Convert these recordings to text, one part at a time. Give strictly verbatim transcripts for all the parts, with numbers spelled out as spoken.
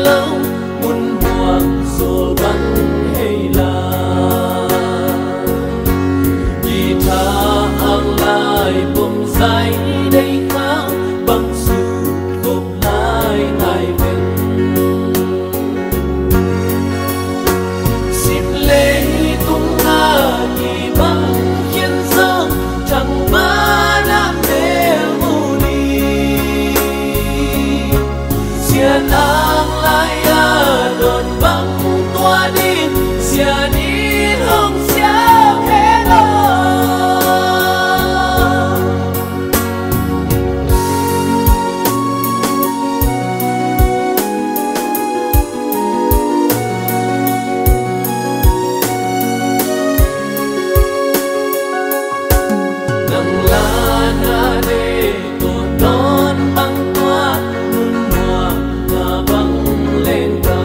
lo, mun muak sual bang hei la. Guitar ang lai pum zai dei khang bang su khup lai nai ven. Sim leitung a kibang khian zong thang mana mel mu ni. Sian ang lai a dawn bang tua ding, sian in hong siau khe lo. Nang la na de to don bang tua, mun muak na bang leng ta.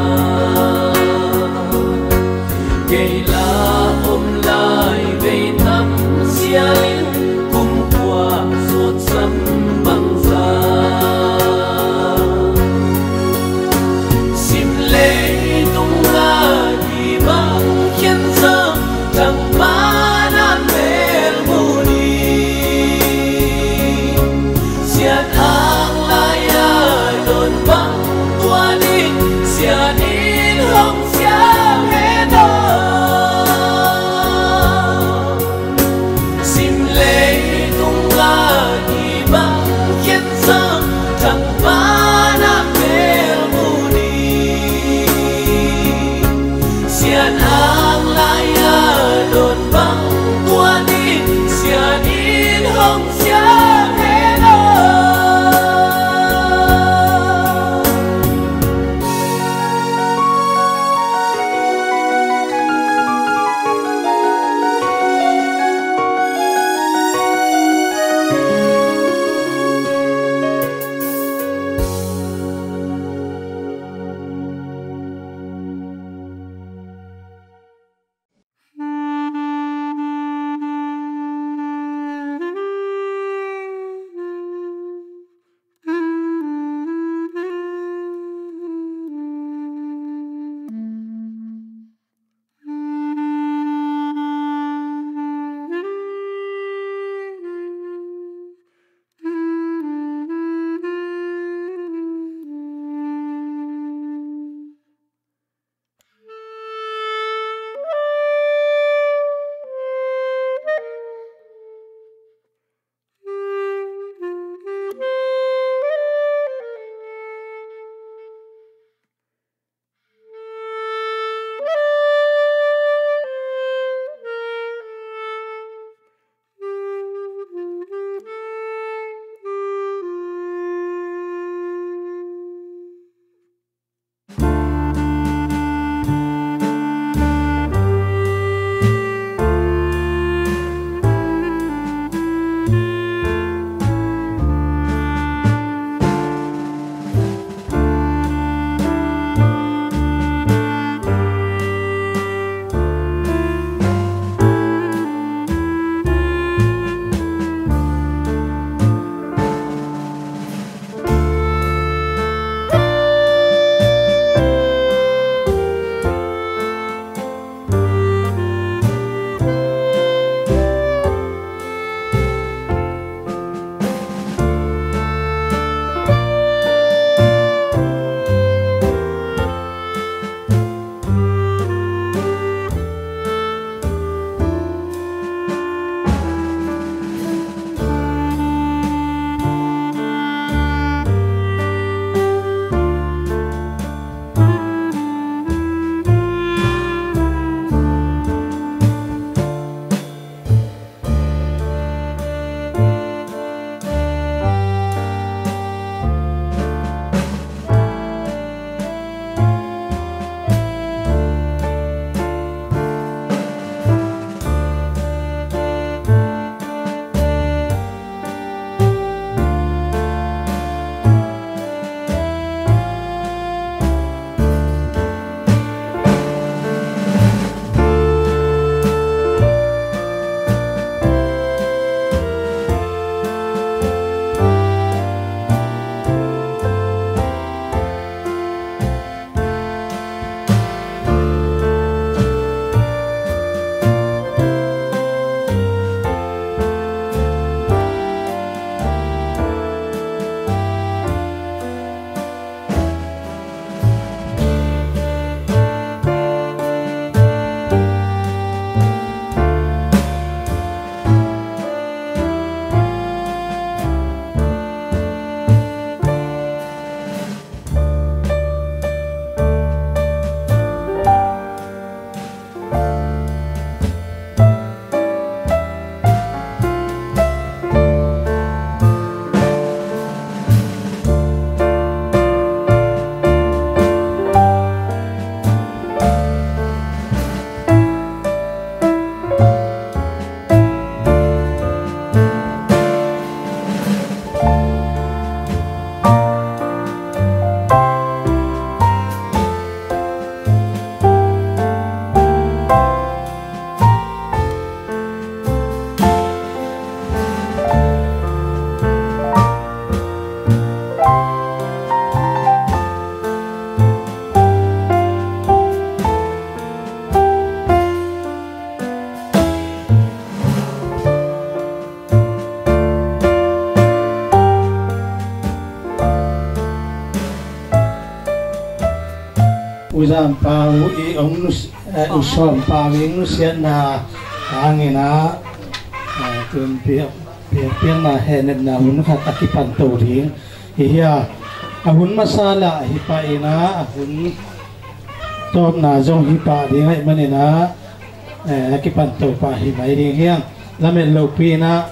U Zam Pau i ong nus-, eh, U Sawm Pau i nusiatna hangin ah, eh, tun piak, piak, piakna hehnepna hun khat a kipan to ding hi hia. A hun masa lah hi pah in ah, a hun tawpna zong hi pah ding ahih manin ah, eh, a kipan to pah hi mai ding hi hang. Lamet lopi in ah,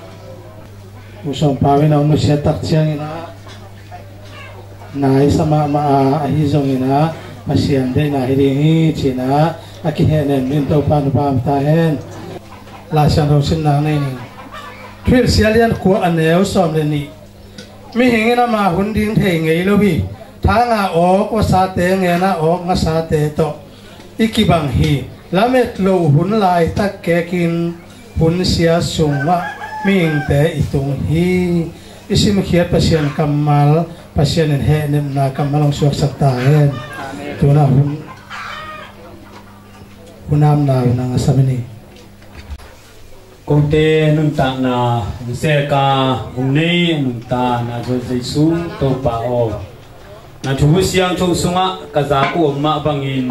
U Sawm Pau in a ong nusiat tak ciangin ah, na i sa mahmah a, ahi zongin ah, Pasian deihna hi ding hi ci-in ah, a kihehnem ding Topa nupam ta hen. Lai Siangtho simna nei ning. Thuhilhsia lian kua a neu sawm le nih. Mihing in ama hun ding thei ngei lo hi. Thanga awk vasate, ngena awk ngasate tawh i kibang hi. Lamet loh hun laitak kekin hun sia sungah mihingte i tung hi. I simkhiat Pasian kammal, Pasian in hehnepna kammal hong suaksak ta hen. Amen. Tuna hun, hun amna hun ang asam ini. Kote nuntakna hong seka hong nei a nuntakna Jesu Topa aw. Na thu siangtho sungah ka zak uh om mah bangin,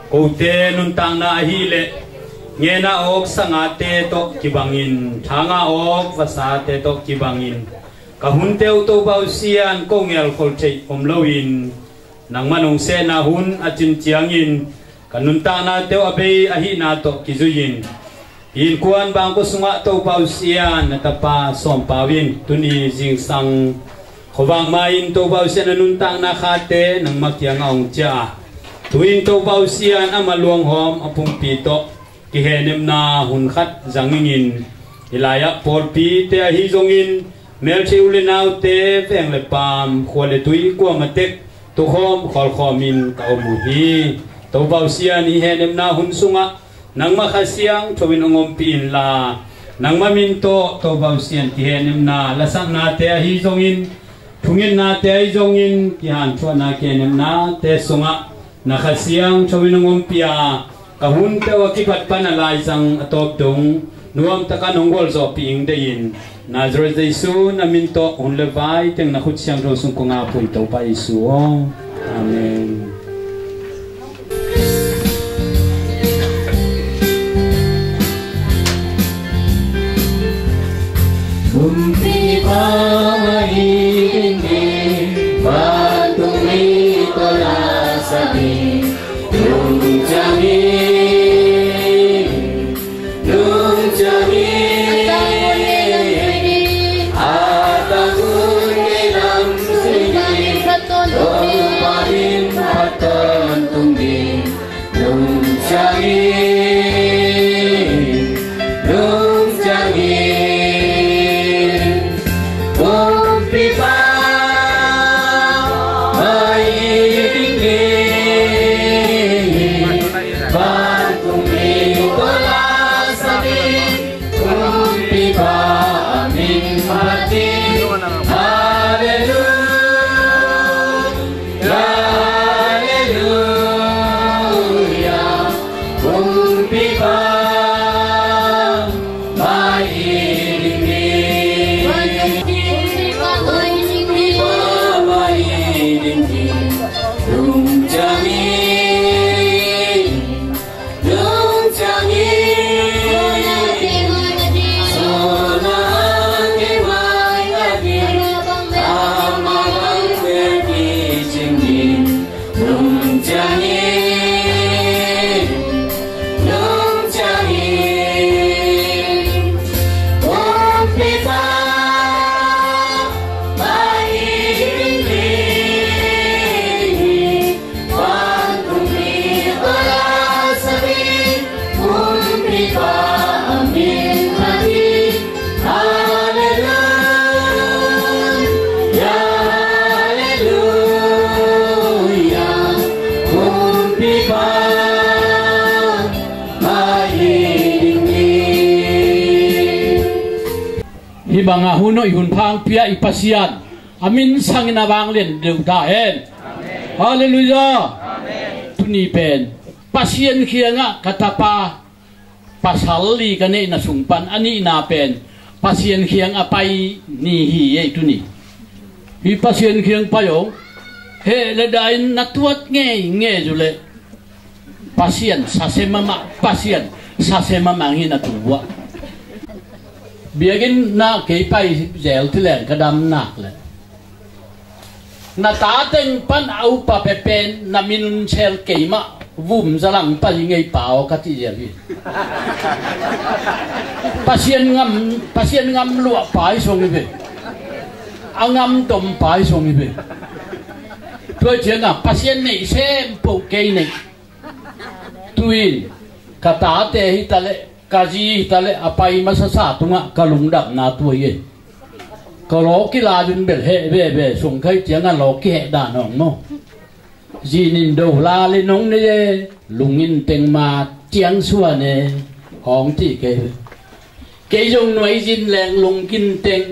kote nuntakna ahih leh, ngena awk sangate tawh kibangin, thanga awk vasate tawh kibangin, ka hunte uh Topa uh Sian ko ngelkhol theih om loin, nangman hong sehna hun a cin ciangin, ka nuntaknate uh a bei ahihna tawh kizui-in, innkuan bangkua sungah Topa uh Sian na tapa Sawm Pau in tuni zingsang khuavak ma-in Topa uh Sian a nuntakna khate nangmah kiangah hong ciah a, tu-in Topa uh Sian ama luanghawm a pumpi tawh kihehnemna hun khat zang ingin, hih lai-ah pawlpite ahi zongin, meltheih u le naute, veng le paam, khua le tui kuamah tek tukhawm khawlkhawmin ka om uh hi. Topa uh Sian, hih hehnemna hun sungah nangmah Kha Siangtho in hong ompih inla, nangmah min tawh Topa uh Sian kihehnemna lasaknate ahi zongin, thungetnate ahi zongin, kihanthuahna kihehnemnate sungah na Kha Siangtho in hong ompih a, ka hunte uh a kipat pan a laizang a tawp dong nuamtakin hong gualzawhpih ing deihin, Nazareth Jesu na min tawh hun le vai teng na khut siangtho sung kong ap uh hi, Topa Jesu aw. Amen. Kumpipa mah hi ding hi, vantung mi tawh la sak hi, nungciang hi, nungciang hi. A tak hun ngei lamsui hi, Topa min phat tawntung hi. Nungciang hi, nungciang hi, kumpipa mah hi ding hi. Vantung mi tawh la sak hi, kumpipa a min phat hi. Halleluia. Halleluia, kumpipa mah hi ding hi. Kumpipa mah hi ding hi. Nungciang hi, nungciang hi. Sona ke mai ka di, ama lang ke di cing hi. Nungciang hi, nungciang hi, kumpipa mah hi ding hi. Vantung mi tawh la sak hi, kumpipa a min phat hi. Halleluia, halleluia, kumpipa mah hi ding hi. Hih bangah hun hoih hun pha hong pia i Pasian a min sangin a vanglian deuh ta hen. Halleluia. Tuni pen Pasian kiangah ka tapa pasal li ka neihna sung pan a nihna pen Pasian kiang a pai ni hi ei tuni. Hih Pasian kiang pai hong heh le dah in na tuat ngeingei uh leh Pasian sase mahmah, Pasian sase mahmah hi na tu uh ah. Biakinn ah kei pai zel thileng ka dam nak leh na ta teng pan a upa pepen na minun sel keimah vum zalang pa hi ngei pa aw ka ti zel hi. Pasian ngam, Pasian ngam luah pa i song hi ve. A ngam tom pa i song hi ve. Tua ciangah Pasian neih sem poh kei neih. Tuin ka tate hi taleh ka zi hi taleh a pai masa sa tungah ka lungdamna tua hi. Ka law kila dun bel heh veve sung khai ciangah law kiheh dan hong maw. Zinin do la le nong ne ye lungin teng ma tiang suan e hong ti kei. Kei zong nuai zin leng lungkin teng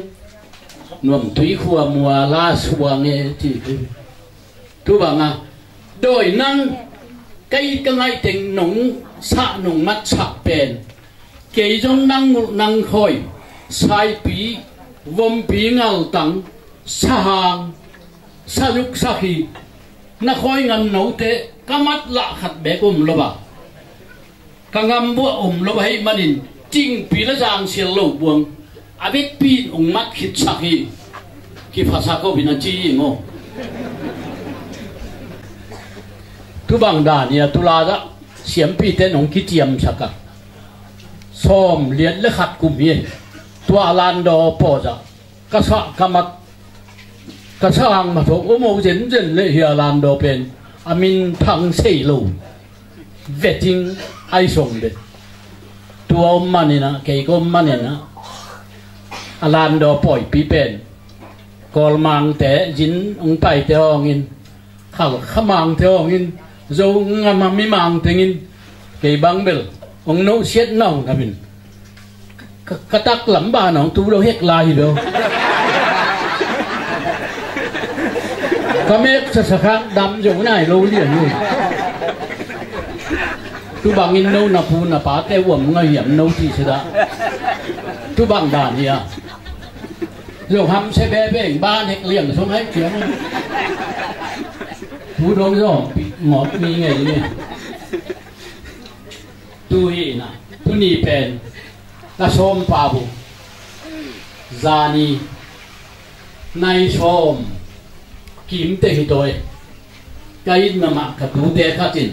nuam tui khua mua la suang e ti kei. Tu bangah dawi nang kei ka ngaih teng nong sah nong mat sah pen kei zong nang ngulh nang khawi saipi vompi ngaltang sahang sazuk sakhi na khawi ngan note ka mat lah khat bek um lo ba. Ka ngam buah om lo ahih manin cingpi le zangsial lo buang a vekpi in ong mat khitsak hi. Kiphasak ho bina ci hi ngo. Tubang dan hi a tuladah siampite nong kiciamsak a sawm liat le khat kum hi. Tua landaw pawzah ka sah ka mat ka sahang matho om ho zenzen le hi a landaw pen a min thang sei lo. Veting ai song bet tua om maninah kei ka om maninah a landaw pawipi pen kawlmangte zin ong paite hawngin khalkhamangte hawngin zo ngama mimangtengin kei bang bel ong nohsiat nau namin ka, ka taklam banah tu lo hek lai hi lo. Ka mek sasakhak dam zo nai lo lian hi. Tubangin no na pu na pate uam ngahiam no ti seda. Tubang dan hi a zong hamse bebeng ban hek liang song hai ciang. Tu dong zong ngawt mi ngei ni. Tu hi na tuni pen ka sawm pa bu zani nai sawm kimte hi tawi. Ka it mamah ka tute khatin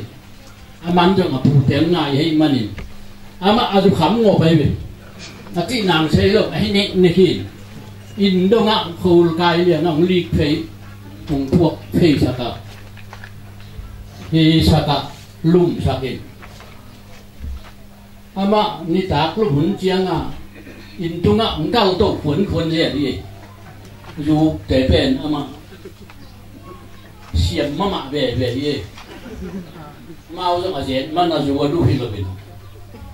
a man zong a pute ngai hei manin amah a zukham ngawp ahi ve. A cih nang sei lo ahi nek nek hi. Inn dongah khol kai lian a hong lik phei hong phuak phei saka hi saka lum sakin amah nitak lum hun cianga inn tungah hong kal to khuankhuan lian hi. Zukte pen amah siam mamah veve hi. Mau zong a zet man a zu a duh hi lo in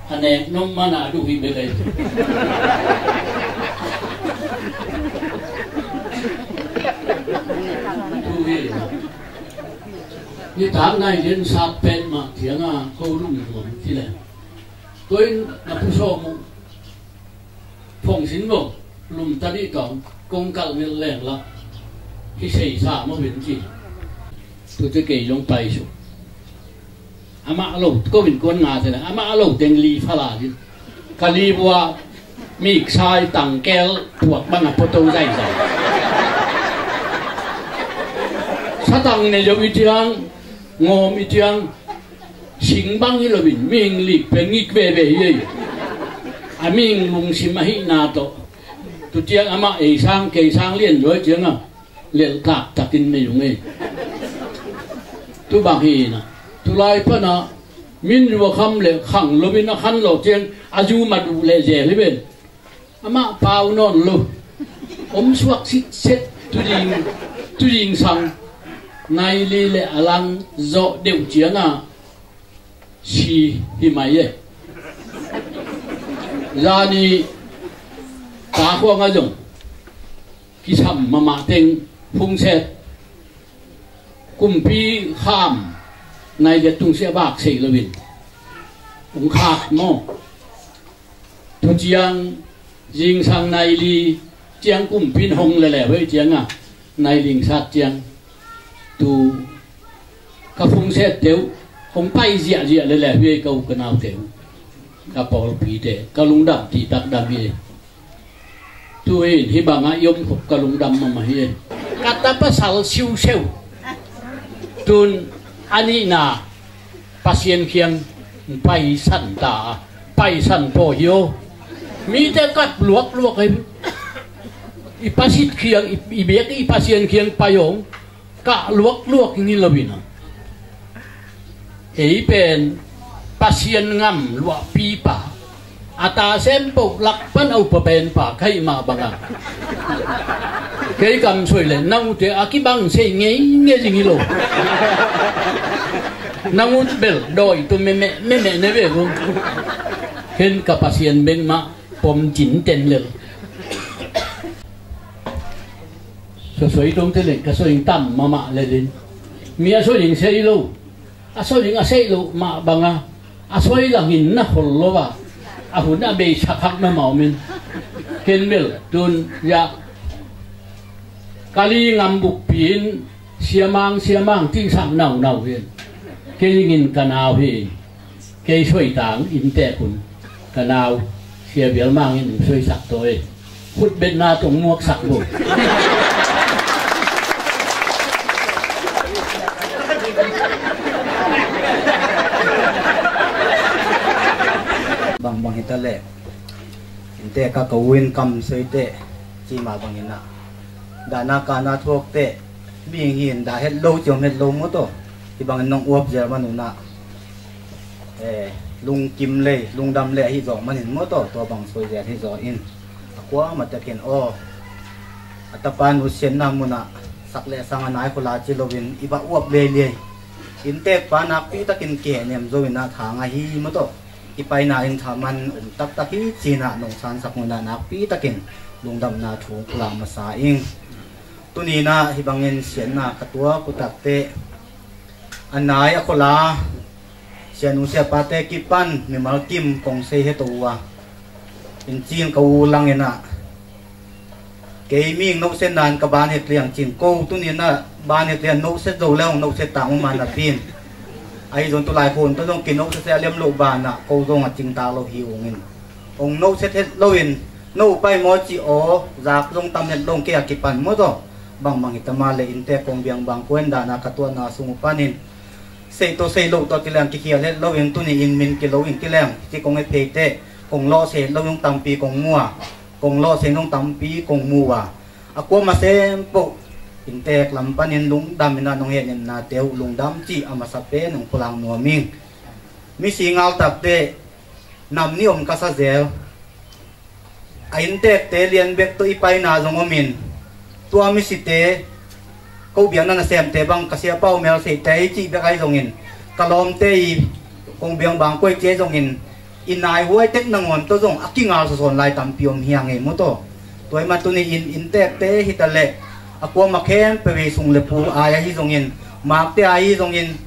a nek nop man a duh hi bek ahi. Tu hi. Nitak nai lian sat pen mah thianga ko lum nuam ti le. Tuin na pu sawm uh phongsin vong lum ta dih tawng kong kalh ngelh leng lah hi sei sa maw vin ci. Tute kei zong pai su amah lo ko vin kuan nga te le amah lo teng li phala vin ka li bua mik sai tangkel puak bang a poto zaizai satang ne zo i tiang ngawm i tiang sing bang hi loin mihing lik pen ngik veve hi ei. A mihing lungsim ahihna tawh tutiang amah ei sang kei sang lian zuai cianga lelhtak takin nei ung ei. Tubang hi na tulai pana min zuakham le khang lomin a khan lo ciang a zu ma duh le zel hi ven. Amah pau nawn lo om suak sitset tuding tuding sang nai li le a lang zawh deuh cianga si hi mai e. Zani ta khuanga zong kisam mamah teng phungset kumpi kham nai liat tungsiah bak sei loin ung khak maw. Thuciang zingsang nai li ciang kumpin hong lele hoih cianga nai lingsat ciang tu ka phungset teuh Hong pai ziahziah lele hi ei, ka u ka naute uh, ka pawlpite, ka lungdam cihtak dam hi ei. Tu-in hih bangah i om khop ka lungdam mahmah hi ei. Ka ta pasal siuseu. Tun a nihna Pasian kiang paisan ta a, paisan paw hi aw. Mite kap luakluak ei. I pasit kiang, i, i biak i Pasian kiang pai aw. Kah luakluak hi lo in a, ei pen Pasian ngam luahpipa, a ta sempoh lak pan a upa penpa ka hih mah bangah, kei kam soi le nang ute a kibang sei ngeingei zing hi lo. Nang ut bel dawi tu memeh memeh ne ve vung. Ken ka Pasian beng mah pom cin ten lel. Sosoi tong te leng ka soi tam mahmah lelin, mi a soi ding sei lo, a soi ding a sei lo mah banga, a soi langin na khol lo a, a hun a bei sakhak mahmah omin. Ken bel tun ya Kali ngam bukpi in siamang siamang cihsak naunau hin, kei dingin ka nau hi. Kei soitang inntek un ka nau Sia Bial Mang in hong soisak tawi. Khutbetna tong muaksak lo. Bangbang hita leh inntek a ka u in kam soite cima bangin ah, dahna kahna thuakte, mihing hi in dah het lo ciom het lo maw taw. Hih bangin nong uap zel man unah, eh, lungkim lei lungdam lei ahi zawk manin maw taw, tua bang soi zel hi zaw in. A kuamah takin aw, a tapa nusiatna munah sak leh sang a nai khula ci loin i va uap leiliai. Inntek pa nakpi takin kihehnem zo inah thang ahi maw taw. I paina in thaman um taktak hi cinah nong sansak munah nakpi takin lungdamna thu pulak masa ing. Tuninah hih bangin siatna ka tuak utakte, a nai a khol a sianu siapate kipan mimal kim kong sei heto uh a, in cin ka u langinah, kei ming nohsetna in ka ban het liang cin ko tuninah ban het liang nohset zo le hong nohset tang uh mah napi in. Ahi zong tulai khun tawh zong kinohset se a liam loh banah ko zong a cingtak lo hi ungin, hong nohset het loin no pai maw ci aw, zak zong tam het lo kei a kipan maw taw. Bangbang hita mah le inntek kong biang bang kuan dahna ka tuahna sung uh panin, sei tawh sei loh tawh kileng kikhial het loin tuni in min kilo in kileng ci kong et pheite, kong lawhse het lo in tampi kong mu a, kong lawhse in tampi kong mu a, a kuamah sempoh inntek lam panin lungdam inah nong hehnepnate uh lungdam cih a masa pen hong pulak nuam ing. Misi ngaltakte nam nih om ka sa zel. A inntekte lian bek tawh i paina zong omin, tua misite ko biakna nasemte bang ka siapa uh mel seihte i cih bek ahi zongin, ka lawmte i kong biang bang kuai ci ahi zongin, i nai huai tek nangawn tawh zong a kingal sawsawn lai tampi om hiang ei maw taw. Tua i mah tuni in inntekte hita leh a kuamah khempeuh i sung le pu ai ahi zongin, makte ai ahi zongin,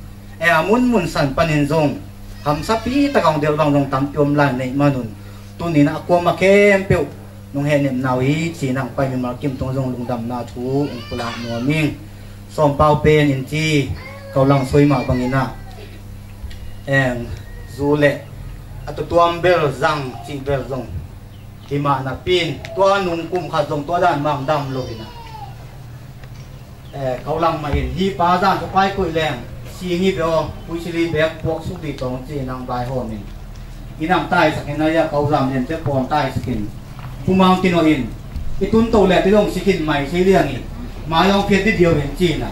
e a munmun san panin zong hamsapi taka hong delh bang zong tampi om lai neih manun, tuninah a kuamah khempeuh nong hehnepna uh hi cinah hong pai mimal kim tungah zong lungdamna thu hong pulak nuam ing. Sawmpau pen in ci ka u lang soi mah banginah, eng, zu le a tutuam bel zang cih bel zong hi mah napi in tua nung kum khat zong tua dan mah hong dam lo inah, eh, ka u lang mah in hih pa zan tawh pai koih leng sing hi ve aw, puisili bek puak suk dih tawng ci-in ang vaihawm in, in ang taisak in a, ia ka u zam liante pawn taisak in, pumang kinawh in, i tun to le ti dong si khin mai sei liang in, mai hong phiat dih diau in ci-in a,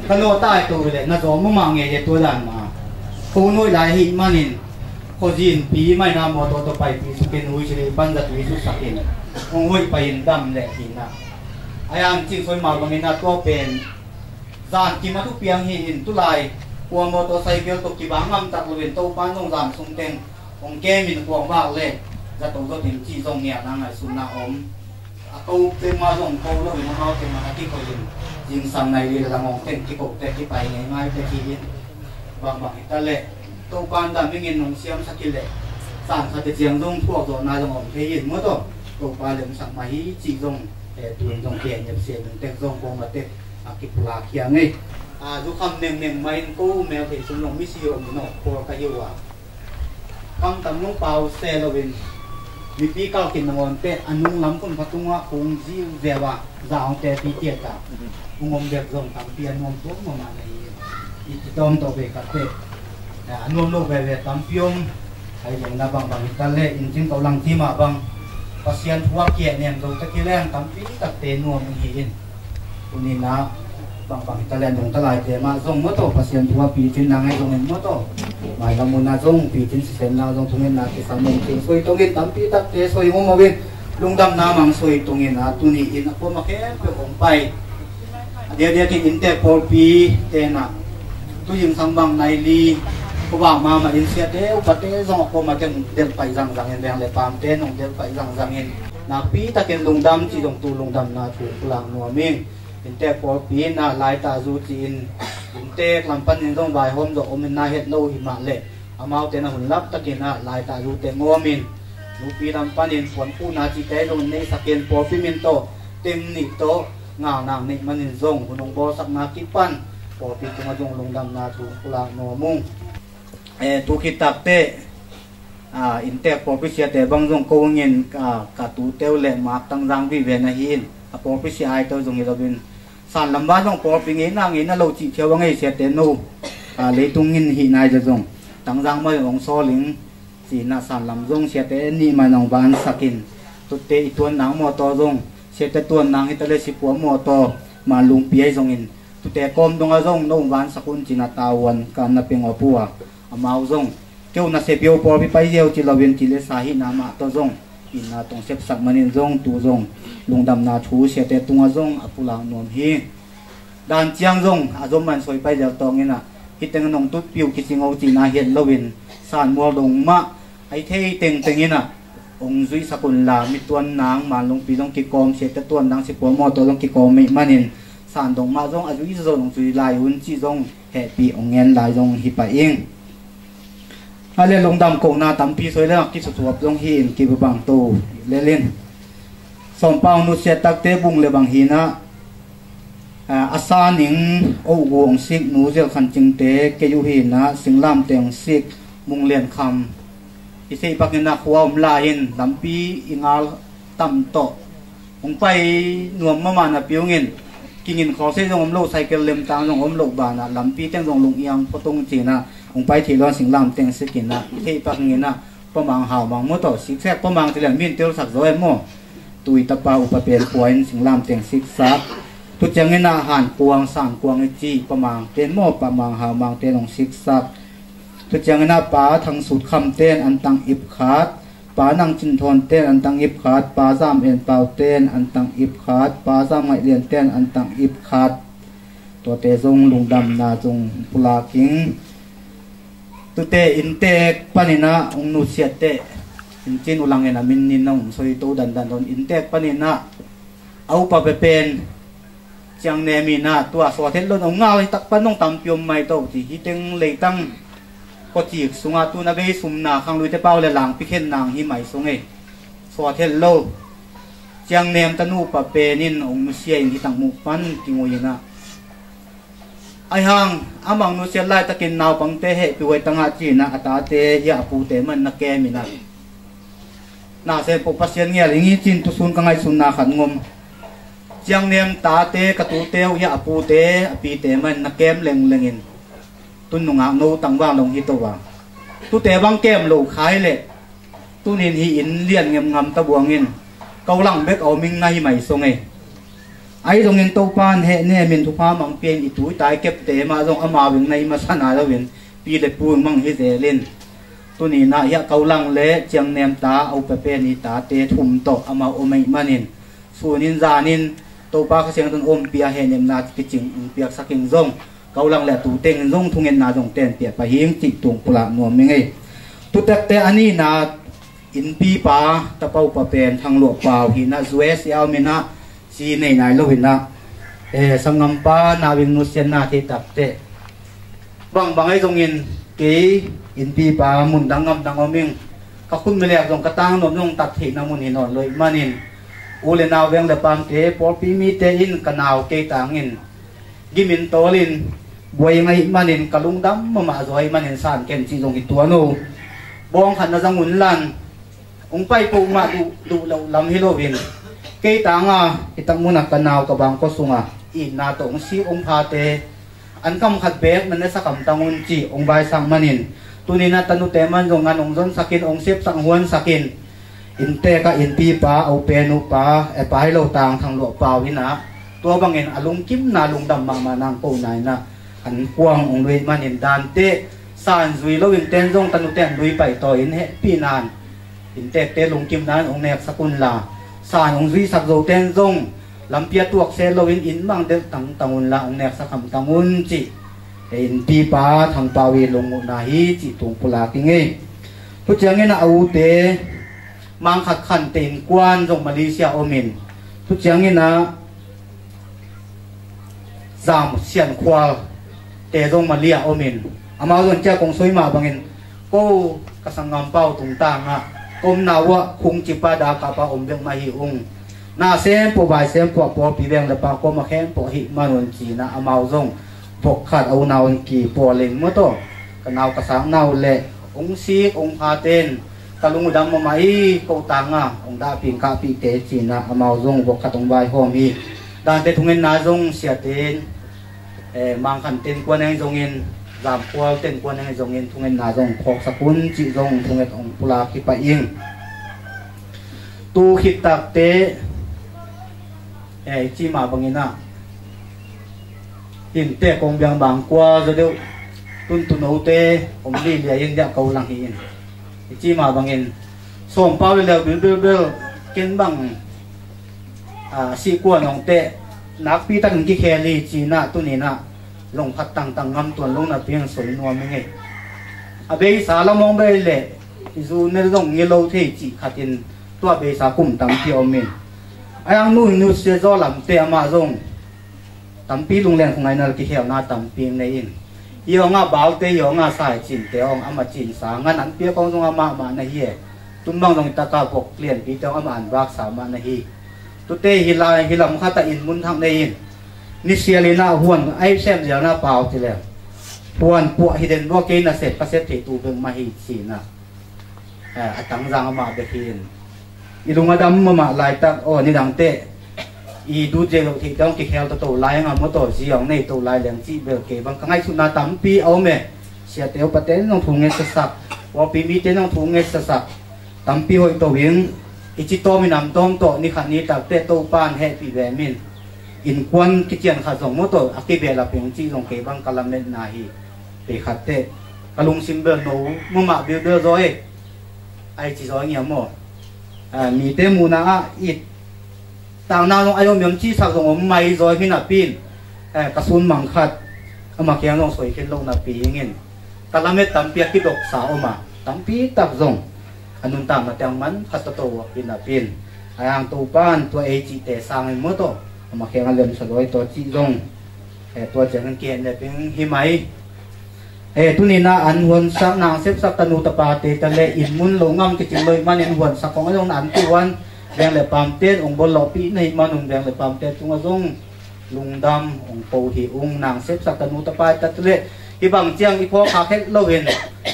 ka naw tai to le na zawm mahmah ngei e tua dan mah. Ko nuai lai ahih manin khuazin pi maina mawtaw tawh paipi sukin huisili panzat hui sutsakin hong hoih pai in dam leh hinah. A yang cing soi mau bangin a tua pen zan kim a thupiang hi in tulai kua mawtaw saikel tawh kibang ngamtak loin Topa nong zan sungteng hong kemin kuang vak le zato zotin cih zong nialna ngaihsutna om. A ko peuhmah zong ko loin amaute mah a kikoih in zingsang nai li le langawng teng kikohte kipai ngeingai tek hi in. Bangbang hita leh Topa in dam ingin nong siamsak hi leh san khatte ciang zong thuak zawhna zong om thei in maw taw. Topa lemsak mah hi cih zong, eh, tuin zong kihen nepsia nung tek zong kawma tek a kipulak hiang ei. A, zukham nengneng mah in ko mel thei sung zong misi om nawh khual ka hi uh a, khamtam lungpau se loin mipi kalkin nangawn teh a nunglam khun phatungah kung ziu zeu a, za hong te pi tiat a, kung om bek zong tampi a nuam tuak mahmah na hi. I ci tawm tawh ve ka teh, a nuam lo veve tampi om. Ahi zongin a bangbang hi ta leh in cin ko lang ci mah bang Pasian thu a kiah niam zo ta kileng tampi takte nuam hi in. Tuni-in ah bangbang hi ta leh nungta laite mah zong maw taw, Pasian thu a picin na ngai zongin maw taw, mailam hun ah zong picin sisenna zong thungetna kisam in, soi tungin tampi takte soi ngum uh in, lungdamna mang soi tungin ah tuni-in a kuamah khempeuh hong pai a diakdiakin inntek pawlpi tenah tu zingsang bang nai li khuavak mahmah in siate upate zong a kuamah teng delh paih zangzangin, veng le pamte nong delh paih zangzangin nakpi takin lungdam cih zong tu lungdamna thu pulak nuam ing. Inntek pawlpi in ah laitah zu ci-in inntek lam panin zong vaihawm zawh om in na het lo hi mah leh amaute na hun lap takin ah laitah zu teng awmin nupi lam panin puanpuna cihte zong in neisakin pawlpi min tawh teng nih tawh ngalnak neih manin zong hun hong bawlsakna kipan pawlpi tungah zong lungdamna thu pulak nuam ung. Eh, tu khit takteh, ah, inntek pawlpi siate bang zong ko hangin, ah, ka tute uh le mak Tangzang vive na hi in, a pawlpi sia ai tawh zong hi loin sanlam ban zong pawlpi ngeina ngeina lo cih thiau a ngei siate no, ah, leitung in hih nai zong Tangzang mah zong hong sawl ing. Ci-in ah sanlam zong siate nih mah in hong vansakin, tute i tuan nang mawtaw zong siate tuan nang hi ta leh sipuam mawtaw Manlungpi ahi zongin tute kawm dongah zong no hong vansak un ci-in ah tavuan ka na peng awp uh a, amau zong keu na sepio pawlpi pai ziau ci loin ci le sa hihna mah tawh zong itna tong sepsak manin zong tu zong lungdamna thu siate tungah zong a pulak nuam hi. Dan ciang zong a zom man soi pai zel tawngin ah hih teng nong tutpiu kicing o cihna hian loin sanmual dong mah a i thei tengteng in ah hong zuihsak unla, mi tuan nang Manlungpi zong kikawm, siate tuan nang sipuam mawtaw zong kikawm meih manin san dong mah zong a zui zawzawh hong zui lai un cih zong hehpih hong ngen lai zong hi pah ing. A le lungdam kohna tampi soi le ngak kisusuap zong hi in kibabang to lelin. Sawmpa hong nusiat takte bung le bang hinah, a, a sa ning oh gu hong sik nu Zel Khan Cingte kei uh hinah, Singlamteh hong sik Mung Lian Kham i theih pakinah khua om lai in lampi i ngal tam tawh hong pai nuam mahmah napi ungin kingin khawlsei zong om lo, cycle lemtang zong om lo banah lampi teng zong lung iang photung cinah hong pai thei luan Singlamteh hong sikinah i theih pakinah Pa Mang Hau Mang maw taw siksak, Pa Mang ci lian min tilsak zaw em maw? Tui tapa upa pen pua in Singlamteh hong siksak. Tu cianginah Han Kuang, Sang Kuang i ci Pa Mang ten maw, Pa Mang Hau Mang ten hong siksak. Tu cianginah Pa Thang Sut Kham ten an tang ip khat, Pa Nang Cin Thawn ten an tang ip khat, Pa Zam En Pau ten an tang ip khat, Pa Zam Ngaih Lian ten an tang ip khat. Tuate zong lungdamna zong pulak ing. Tute inntek paninah hong nusiatteh, in cin ulang in a min nin na hong soi to dandan dawn, inntek paninah a upa pepen Ciang Nem inah tua suat het lo in hong ngal hi tak pan hong tampi om mai to ci, hih teng leitang kawcik sungah tuna bei sumna khangluite pau le langpi khen nang hi mai sung ei. Suat het lo Ciang Nem tanu upa pen in hong nusia in hih tak muh pan kingui inah, ahi hang a mang nusiat laitakin naupangte hehpih huai tangah cinah a tate hiah a pute man na kem inah, na sen poh Pasian ngel ing i cin tusun ka ngaihsunna khat ngom. Ciang Nem tate ka tute uh hiah a pute a pite man na kem lenglengin tun nungak no tangvang dong hi to a, tute bang kem lo khai leh tunin hi in lian ngemngam tabuangin ko lang bek a om ing na hi mai sung ei. Ahi zongin Topa in heh nemin thupha mang pian i tui tai kepte mah zong amau ing na hi masa nai loin pi le pu ing mang hi zelin, tuninah hiah ko lang le Ciang Nem ta a upa pen i tate thum tawh amau om ei manin sunin zanin Topa Kha Siangtho in ompih a hehnemna kicing in piaksak in zong ko lang le a tu tengin zong thungetna zong tenpiah pah hing cih tung pulak nuam ing ei. Tutekte a nihna innpipa tapa upa pen Thang Luah Pau hinah U S A om inah ci nei nai lo hinah, eh, sanggampa nau ing nusiatna thei takteh bangbang ahi zongin kei innpipa mundang ngamdang om ing, ka khut milek zong ka tang nuam zong tat theihna mun hi nawn loih manin u le nau veng le pamte pawlpi mite in ka nau kei tangin gimin tawlin Buai ing ahih manin ka lungdam mahmah zaw ahih manin san ken cih zong hi tuan o. Bawng khat na zang un lan, hong pai peuhmah duh, duh loh lam hi loin, kei tanga hitak munah ka nau ka bangkua sungah itna tawh hong sik hong phate an kam khat beek na nesak hamtang un cih hong baisak manin, tuninah tanute man zong an hong zonsakin, hong sepsak, hong huansakin, inntekah innpipa, a upen upa, epa hi lo tangthang luah pau innah tua bangin a lungkimna lungdam mahmah nang kohna innah an kuang hong luih manin dante san zui lo innten zong tanute an lui paitaw in hehpihna in inntekte lungkimna in hong neksak unla, san hong zuisak zoten zong lampi a tuakse loin inn mang delh tangtang unla hong neksak hamtang un cih innpipa Thangpau i lungmuhna hi cih tung pulak ing ei. Thuciangin a ute Mang Khat Khante innkuan zong Malaysia omin, thuciangin a Zam Sian Khual te zong Malaysia omin, amau zong cia kong soi mah bangin ko ka sanggam pau tungtangah ka omna uah khungcipa dakapa om bek mah hi ung. Na sempoh vai sempoh a pawlpi veng le pa kuama khempawh hih manun cinah amau zong vok khat a unau in kipawl in mawtaw ka nau ka saknau le hong sik hong phaten ka lungdam mahmah i ko tanga hong dahpih kahpihte cinah amau zong vok khat hong vaihawm hi. Dante thungetna zong siaten, eh, Mang Khat Khante innkuan eng zongin, Zam Khual te innkuan eng zongin thungetna zong phawksak un cih zong thunget hong pulak hi pah ing. Tu khittakte, eh, i cih mah banginah innte kong biang bang kua zaw deuh tuntunote om lilia in diah ko lang hi in. I cih mah bangin sawmpau le leu bilbilbil ken bang, ah, sihkua nongte nakpi takin kikhel hi cinah tuninah longkhat tangtang ngamtuan lo napi in soi nuam ing ei. A beisa lamawng bei le i zu ne zong ngilo thei cih khatin tua beisa kum tampi om in, a yang nu in nusia zaw lamte amah zong tampi lungleng khungaina le kikhelna tampi nei in, hi hong a baute, hi hong a saicinte hong ama cinsa ngan an piak hong zong amah mah na hi e. Tun bang zong i taka vok lianpite hong ama an vaksa mah na hi. Tute hi lai hi lam khatah in mun thak nei in, nisial innah huan ai sem zialna pau ti le huan puah hi den bua kei na sep ka sep thei tu beng mah hi cinah, eh, a tangzang amah bek hi in. I lung a dam mahmah laitak aw nidangte i dut zia loh theih dang kikhel toto lai nga mawtaw ziang nei to lai leng cih bel kei bang ka ngaihsutna tampi a om e. Siate upate nong thu ngetsasak, pawlpi mite nong thu ngetsasak tampi hoih to ing. I ci tawm i nam tawm tawh nikhat nitakte Topan hehpih ve min. Innkuan kician khat zong mawtaw a kibehlap ing cih zong kei bang ka lametna hi. Pei khatte ka lungsim bel no mahmah bilbil zaw e. Ai ci zaw ngiam maw? Ah, mite muhna ah it tangna zong ai om iam cisak zong om mai zaw hi napi in, eh, ka sun mang khat ama kiang zong soi khin lo napi ingin ka lamet tampi a kidoksa om a tampi tak zong a nuntakna tiang man khat toto hi napi in, a yang Topan tua ei cihte sangin mawtaw ama kiang a lemsa dawi tua cih zong, eh, tua ciangin kihen leping hi mai. Eh, tunina an huansak nang sepsak tanu tapate ta le in mun lo ngam kicing lo ih manin huansak kong a zong na an tuan veng le pamten ong bol lawhpih na hi manun veng le pamte tunga zong lungdam ong ko hi ung. Nang sepsak tanu tapate ta le hi bang ciang i phawk khak het loin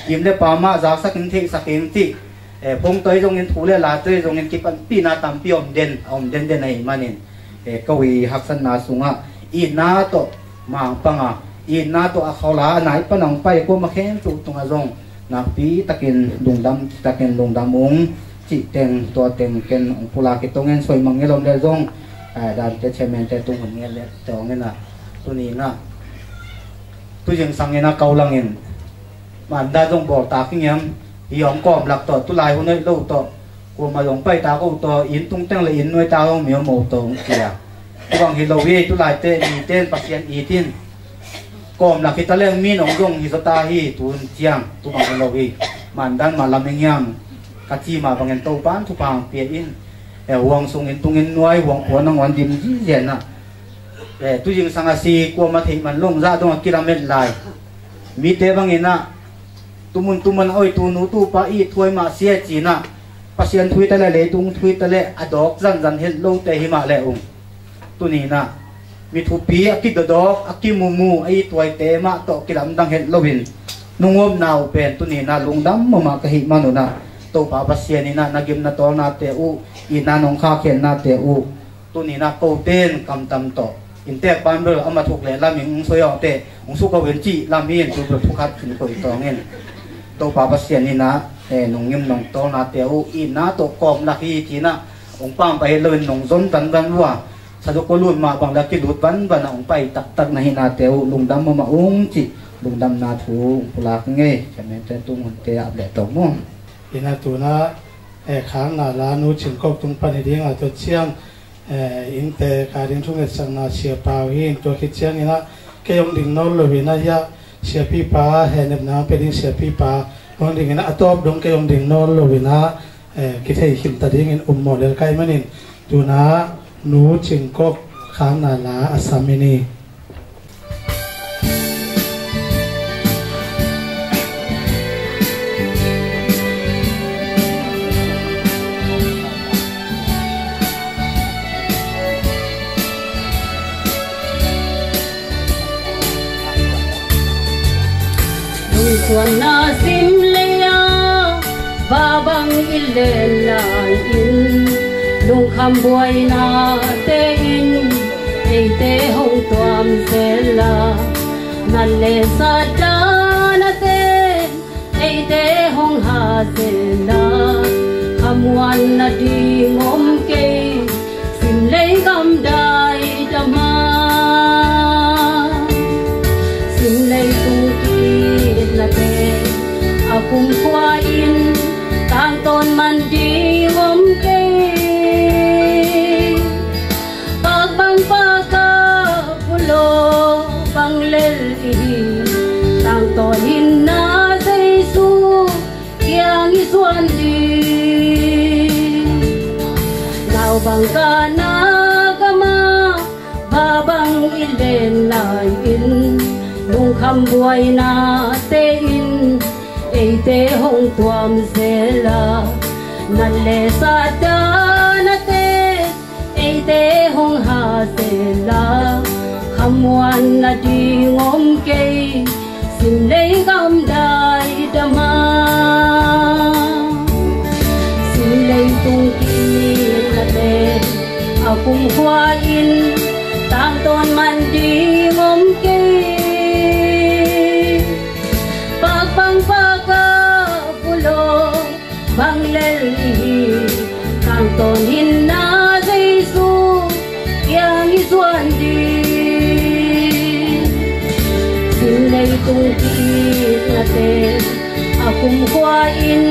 im le pamah zaksak in theihsak in cih, eh, phongtoi zongin thu le latoi zongin kipanpihna tampi om den, a om denden ahi manin, eh, ko i haksatna sungah itna tawh mangpanga itna tawh a khaula a nai pana hong pai kuama khempeuh tungah zong nakpi takin lungdam takin lungdam ung cih teng tua teng ken hong pulak hi tongin soi mangngilh om le zong, eh, dante chairman te tung hun ngel le tongin a tuninah tuzing sangin a kau langin manda zong bawltak hi ngiam hi hong kawmlak tawh tulai hun hoih lo tawh kuama zong paita ko tawh inn tungteng le inn nuaita hong mi om mo tawh hong cia. Tubang hi lo hi tulaite mite in Pasian itin kawmlak hita leng min hong zong hi zawta hi tun ciang tubang hi lo hi. Mandan mah lam ing hiam ka ci mah bangin Topan thupha hong pia in. Eh, huang sungin tungin nuai huang puan nangawn dim zizenah, eh, tuzing sanga si kuama theih man longzah dongah kilamet lai mite banginah tumun tuman a oi tunu tupa ih thuai mah sia cinah Pasian thuita le leitung thuita le a dawk zanzan het lote hi mah le ung. Tuninah Mi thupi a kidodawk, a kimumu, a ithuaite mah tawh kilamdang het loin nung omna uh pen tuni-in ah lungdam mahmah ka hih manun ah, Topa Pasian in ah na gim na tawlnate uh, itna nong khakhennate uh, tuni-in ah kote in kamtam tawh inntek pan bel a ma thuk leh lam in hong soi awk teh hong suk awk in cih lam in tu bel thu khat khin koih tawng in. Topa Pasian in ah, eh, nong gim nong tawlnate uh itna tawh kawm lak hi ci-in ah hong pampai het loin nong zon dandan uh a, Sadako lut mah bang le a kilut vanvan a hong pai taktak na hihnate uh lungdam mahmah ung cih lungdamna thu hong pulak ing ei. Khemente tung hunte ah leh tawh mu. Ina tuna, eh, khangna la Nu Cing Kok tung pan hi ding a, tua ciang, eh, inntek a ding thungetsakna Sia Pau hi in, tua khit ciangin ah kei hong ding nawn lo in ah hiah siapipa hehnepna pia ding siapipa hong ding in ah a tawp dong kei hong ding nawn lo in ah, eh, kithei khin ta dingin um mawh lel ka hih manin tuna Nu Cing Kok khangna la a sam hi ni. Lungsuanna sim lei-a va bang i len lai-in, lungkham buainate in eite hong tuam zel a, nat le sat danate eite hong ha zel a, khamuanna ding om kei. Sim lei gamdai dam a, sim leitung kitnate a kumkhua in tangtawn man ding om kei. Pak bang pak a, vulaw bang lel i hi, tangtawn hinna Jesu kiang i zuan ding. Nau bang kahna gam a va bang i len lai-in, lungkham buainate in eite hong tuam zel a, nat le sat danate eite hong ha zel a, khamuanna ding om kei. Sim lei gamdai dam a, sim leitung kitnate a kumkhua in tangtawn man ding om kei. Pak bang pak a, vulaw bang lel i hi, tangtawn hinna Jesu kiang i zuan ding. Sim leitung kitnate a kumkhua in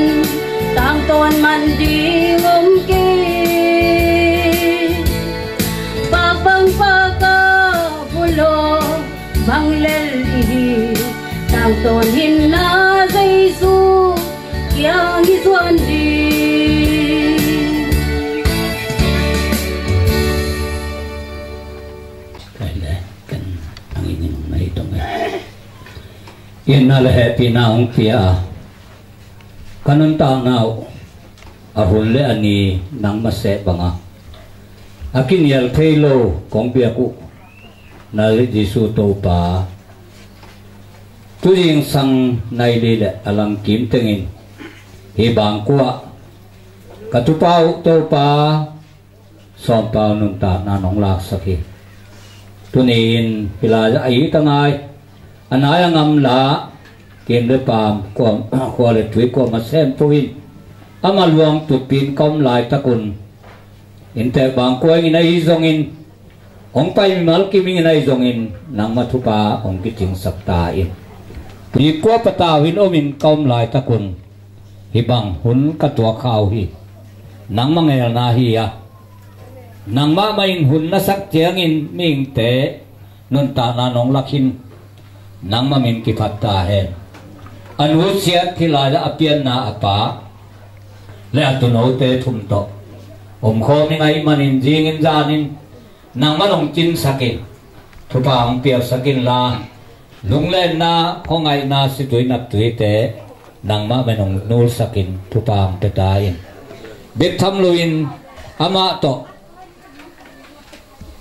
tangtawn man ding om kei. Pak bang pak a, vulaw bang lel i hi, tangtawn hinna Jesu kiang i zuan ding. Kai le, kan ang in in mai tong e. Itna le hehpihna hong pia a, ka nuntakna uh a hun le a ni nangmah seh bang a, a kinial thei lo kong biak uh Nazareth Jesu Topa, tu zingsang nai li le a lamkim tengin hih bangkua ka tupa uh Topa Sawm Pau nuntakna nong laksak hi. Tuni-in hih lai-ah a it a ngai, a nai a ngamla, kim le paam, khua le tui kuamah sem peuh in, amah luang tutpi in ka om laitakun, inntek bangkua ingin ahi zongin, hong pai mimal kim ingin ahi zongin, nangmah thupha hong kicingsak ta in. Pi Kua Patau in omin ka om laitakun, hih bang hun ka tuak kha uh hi. Nangmah ngelna hi a, nangmah mah in hun na sak ciangin mihingte nuntakna nong lak hi. Nangmah min kiphat ta hen. A nusiat hih lai-ah a pianna a pa le a tuunote thum tawh omkhawm ing ahih manin zingin zanin nangmah nong cinsak in, thupha hong piaksak inla, lunglenna, khuangaihna, situi naptuite nangmah mah in hong nulsak in, thupha hong pia ta in. Bek tham loin amah tawh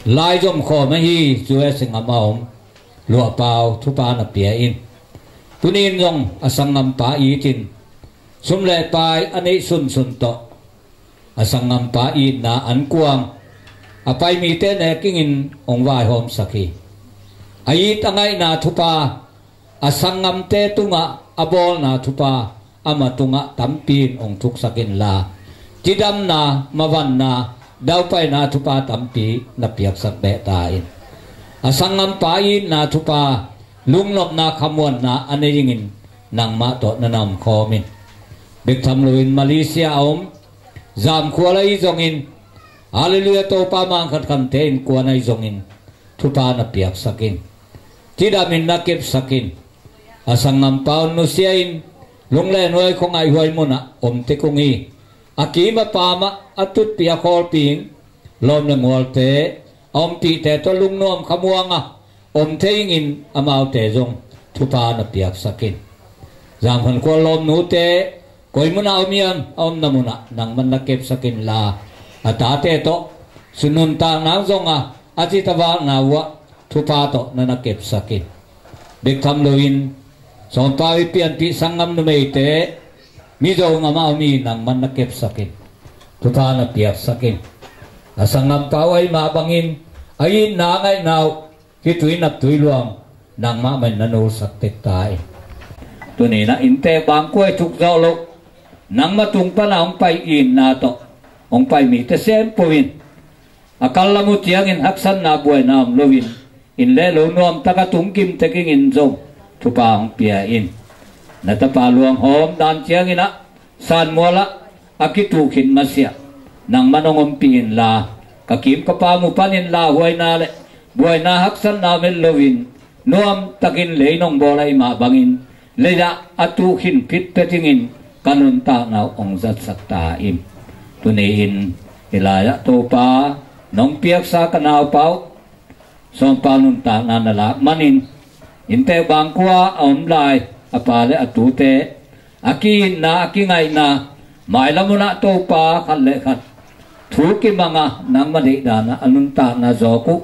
laizom khawm ahi U S A gam a om luahpau thupha na pia in. Tuni in zong a sanggampa itin sum le pai a neih sunsun tawh a sanggampa itna ankuang a pai mite nekingin hong vaihawmsak hi. A it a ngaihna thupha, a sanggamte tungah a bawlna thupha ama tungah tampi in hong thuksak inla, cidamna, mavanna, daupaina thupha tampi na piaksak beh ta in. A sanggampa itna thupha, lungnopna, khamuanna a nei dingin nangmah tawh na na omkhawm in. Bek tham loin Malaysia a om Zamkhual ahi zongin, Halleluiah, Topa Mangkhat Khante innkuan ahi zongin thupha na piaksak in. Cidamin na kepsak in. A sanggampa hong nusia in, lunglenhuai khuangaihhuai munah om tek ung hi. A kim a pamah a tutpih a khawlpih in, lawm le ngualte a ompihte tawh lungnuam khamuanga om thei ingin amaute zong thupha na piaksak in. Zamkhual lawmnute koi munah om hiam, a omna munah nangman na kepsak inla, a tate tawh su nuntakna zong a, a cita vakna uhah thupha tawh na na kepsak in. Bek tham loin Sawmpa i pianpih sanggam numeite Mizo gam a om hi, nangman na kepsak in. Thupha na piaksak in. A sanggampa uh ahi mah bangin a itna a ngaihna uh khitui naptui luang nangmah mah in na nulsak tek ta in. Tuni in ah inntek bangkua i thuk zawh loh, nangmah tung pana hong pai itna tawh hong pai mite sempo in. A kal lam uh ciangin haksatna buaina om loin, inn le lo nuamtak a tung kim tek ingin zong thupha hong pia in. Na tapa luanghawm dan ciangin ah Sanmual ah a kituk khit masiah nangman hong ompih inla, ka kim ka pam uh panin lauhuaina le buaina haksatna om het loin, nuamtakin lei nong bawl ahi mah bangin, leiah a tuh khin phit pet ingin ka nuntakna uh hong zatsak ta in. Tuni in hih lai-ah Topa, nong piaksa ka naupa uh Sawmpa nuntakna na lak manin, inntek bangkua a om lai a pa le a tute, a ki-itna, a kingaihna, mailam hunah Topa, khat le khat thu kimanga nangmah deihdanah a nuntakna zawk uh,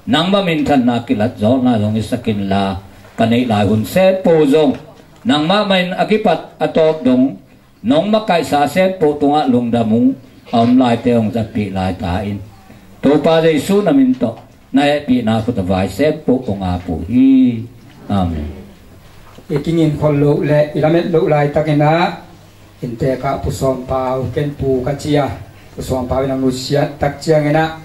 nangmah minthanna kilat zawkna zong i sak inla, ka neih lai hun sempo zong nangmah mah in a kipat a tawp dong nong makaihsa sempo tungah lungdam uh a om laite hong zatpih lai ta in. Topa Jesu na min tawh na hehpihna khut a vai sempo hong ap uh hi. Amen. I kingin khol loh le i lamet loh laitakin ah, inntek ah Pu Sawmpa uh ken pu ka ci a, Pu Sawmpa uh in a nusiat tak ciangin ah,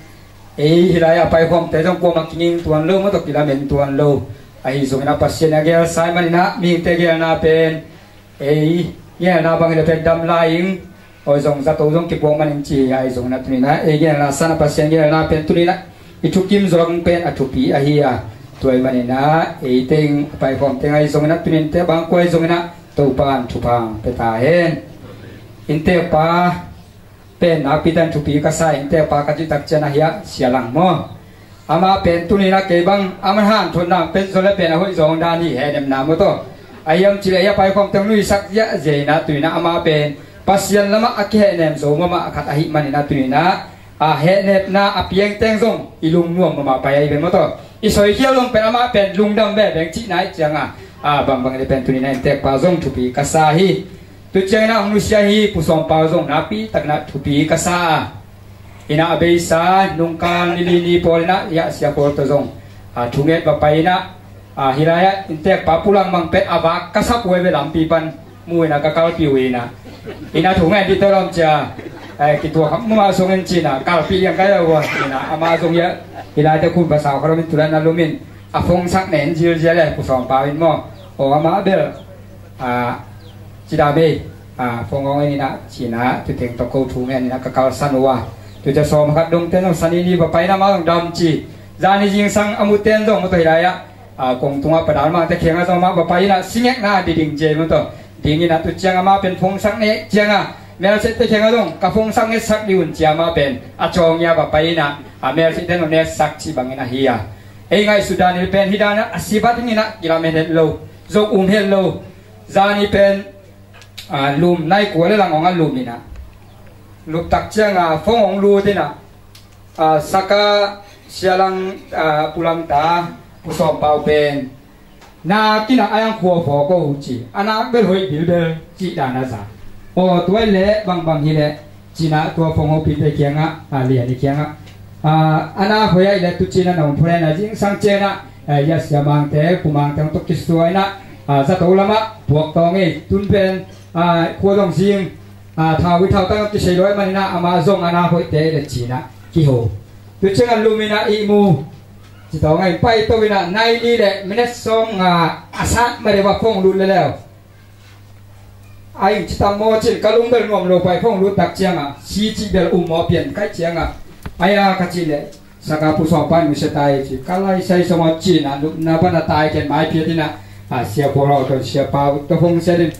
ei hih lai a paikhawmte zong kuamah kinging tuan lo, mawtaw kilamen tuan lo. Ahi zongin ah Pasian a gelsa ahih manin ah mihingte gelna pen ei gelna bangin a pen dam lai ing. Awi zong zato zong kipuak manin ci hi a, ahi zongin ah tuni in ah ei gelna san a Pasian gelna pen tuni in ah i thukim zawk pen a thupi ahi a, tua ahih manin ah ei teng a paikhawm teng ahi zongin ah tuni in te bangkua ahi zongin ah Topa in thupha hong pia ta hen. Inntek pa pen nakpi takin thupi ka sa, inntek pa ka cih tak ciang ah hiah Sia Lang maw? Amah pen tuni in ah kei bang a man hanthotna hong pia zaw le pen a hoih zaw hong dan hi, hehnemna maw taw. A hiam cih leh hiah paikhawm teng nuihsak ziahziah in ah tuni in ah amah pen Pasian lamah a kihehnem zo mahmah khat ahih manin ah tuni in ah, a hehnepna a piang teng zong i lungnuam mahmah pai ahi pen maw taw. I soikhial zong pen amah pen lungdam veve ing cihna ahih ciangin ah, a bangbang in ah pen tuni in ah inntek pa zong thupi ka sa hi. Tu ciangin ah hong nusia hi, Pu Sawmpa uh zong nakpi takin ah thupi ka sa a, in ah a beisa nungkal ni li ni pawl in ah hiah Sia Paul tawh zong a thunget va pai in ah, a hih lai-ah inntek pa Pu Lang Mang pet a vak ka sap uh hi ve, lampi pan mu in ah ka kalpih uh in ah, in ah thunget dih tawh lawm cia, eh, kituak mahmah sungin ci in ah kalpih liang ka hi uh a, in ah amah zong hiah hih lai teh khun va sau kha lawm in tu lai-in ah lum in a phongsak nen zilzial e, Pu Sawmpa in maw. Aw, amah bel a, cidam ei, a, phone hong en in ah ci in ah, tu teng tawh ko thu ngen in ah ka kalsan uh a. Tu ciang sawm khat dong teng zong Sani ni va pai in ah amah zong dam ci. Zani zingsang a mu teng zong maw taw hih lai-ah, a, kong tungah Pu Dal Mang te kiangah zong amah va pai in ah singekna a diding ci ei maw taw. Ding in ah tu ciang amah pen phongsak ne ciangin ah Melseh te kiangah zong ka phongsak ngetsak dih un ci a, amah pen a cawng in ah va pai in ah, a, Melseh te zong netsak cih bangin ahi a. Ei ngaihsut dan in pen hih dan ah a sibat in ah kilamen het lo, zong um het lo. Zani pen, a, lum nai kua le lang hong a lum in ah, luptak ciangin phone hong lut in ah, a, saka Sialang, ah, Pulang ta, Pu Sawm Pau pen na kinah a yang khua phaw ko ci, a nak bel hoih bilbel cih dan a za. Aw, tuai leh bangbang hi leh cinah tua phawng hopite kiangah, ah, lian i kiangah, ah, a nak hoih ahih leh tu cinah na hong phunen a zingsang cianah, eh, ya Sia Mangte, Pu Mangte hong tok kisuainah, ah, zato lamah puak tawng ei tun pen, ah, khua dong zing, ah, thau i thau tang kisei luai maninah amah zong a nak hoihte le cinah kiho. Tu cianah luminah ihmu ci tawng ei pai to inah nai li le minute sawm nga a sat ma deuh a phawng lut leleu. Ai, ci tam maw cin ka lungbel nuam lo pai phawng lut tak ciangah si cih bel um maw pian kai ciangah. Ai a ka cih leh saka Pu Sawm Pau in musia tai ci ka lai sai sawm maw cinah lupna pan a tai ken mai phiat inah, ah, Sia Pau lo to Sia Pau to phawng sia din,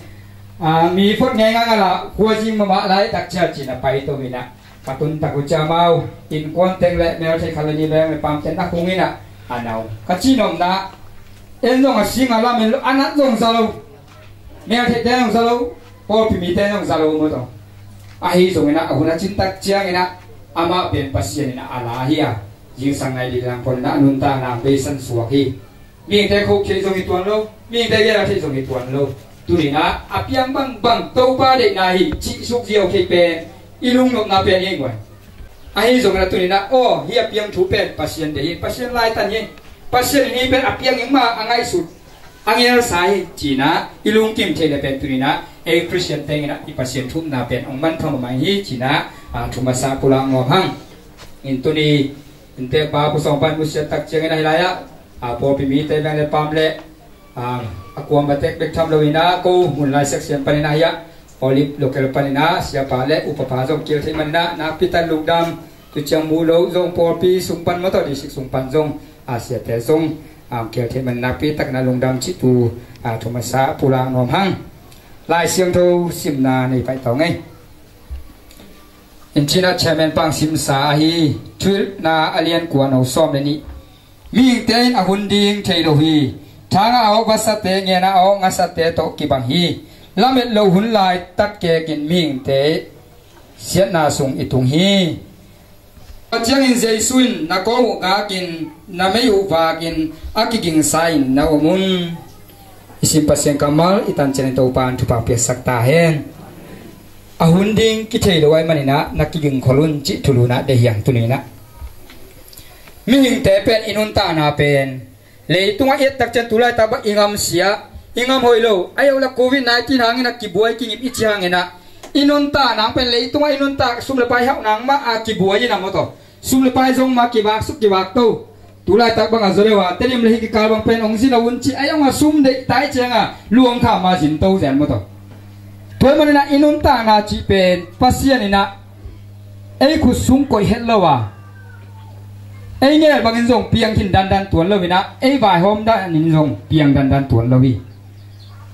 ah, mi phot ngei ngangala khua zing mahmah lai tak ciah cinah pai to inah. Ka tun tak uh ciah amau innkuan teng le melthei khat le ni leng le pamte na khung inah a nau ka cihnopna. En zong a sing a lam en lo, a nat zong za lo, meltheite zong za lo, pawlpi mite zong za lo maw tawh. Ahi zonginah a hun a cin tak cianginah amah pen Pasian inah a la hi a, zingsang nai dih lang pon inah a nuntakna beisan suak hi. Mihingte khuk theih zong hi tuan lo, mihingte gel a theih zong hi tuan lo. Tuninah a piang bangbang Topa deihna hi cih suk ziau theih pen i lungnopna pen hi nguai. Ahi zongin a tuninah aw, hi a piang thu pen Pasian deih hi, Pasian laitan hi, Pasian in hi pen a piang ing mah a ngaihsut a ngelsa hi cinah i lungkim theih le pen tuninah ei Khristian tenginah i Pasian thupna pen hong manpha mahmah hi cinah, ah, thu masa pulak nuam hang. In tuni inntekpa Pu Sawm Pau in musia tak ciangin ahi lai-ah, ah, pawlpi mite veng le pam le, ah, a kuam a tek bek tham loinah ko Munlai section paninah hi-ah Olive local paninah siapa le upapa zong kil theih maninah nakpi tak lungdam. Tu ciang muh loh zong pawlpi sung pan maw tawh district sung pan zong, ah, siate zong, ah, kil theih manin nakpi takinah lungdam cih thu, ah, thu masa pulak nuam hang. Lai Siangtho simna nei pai tawng ei. In cinah chairman pang simsa ahi Thuhilhna a lian kua no sawm le nih. Mihingte in a hun ding thei lo hi. Thangah a awk vasate ngenah a awk ngasate tawh kibang hi. Lamet loh hun laitak kekin mihingte siatna sung i tung hi. Tua ciangin Jesu in na kawng uh ngakin na mei uh vakin a kigingsa in na om un. I sim Pasian kammal i tan ciangin Topa in thupha piaksak ta hen. A hun ding kithei lo ahih maninah na kigingkhol un cih thulu nah deih hiang tuninah. Mihingte pen i nuntakna pen leitungah i et tak ciang tu laitak bang i ngamsia, i ngam hoih lo, a yau le covid nineteen hangin a kibuai kingim i ci hangin ah i nuntakna pen leitungah i nuntak sum le pai hauh nang mah a kibuai in a maw tawh. Sum le pai zong mah kivak suk kivak to. Tu laitak bang a zaw deuh a Tedim le hih kikal bang pen hong zin a un cih a yau a sum deih tai cianga luang kha ma zin to zen maw tawh. Tua ahih maninah i nuntakna cih pen Pasian inah ei khut sung koih het lo a, ei ngel bangin zong piang khin dandan tuan lo inah ei vaihawm danin zong piang dandan tuan lo hi.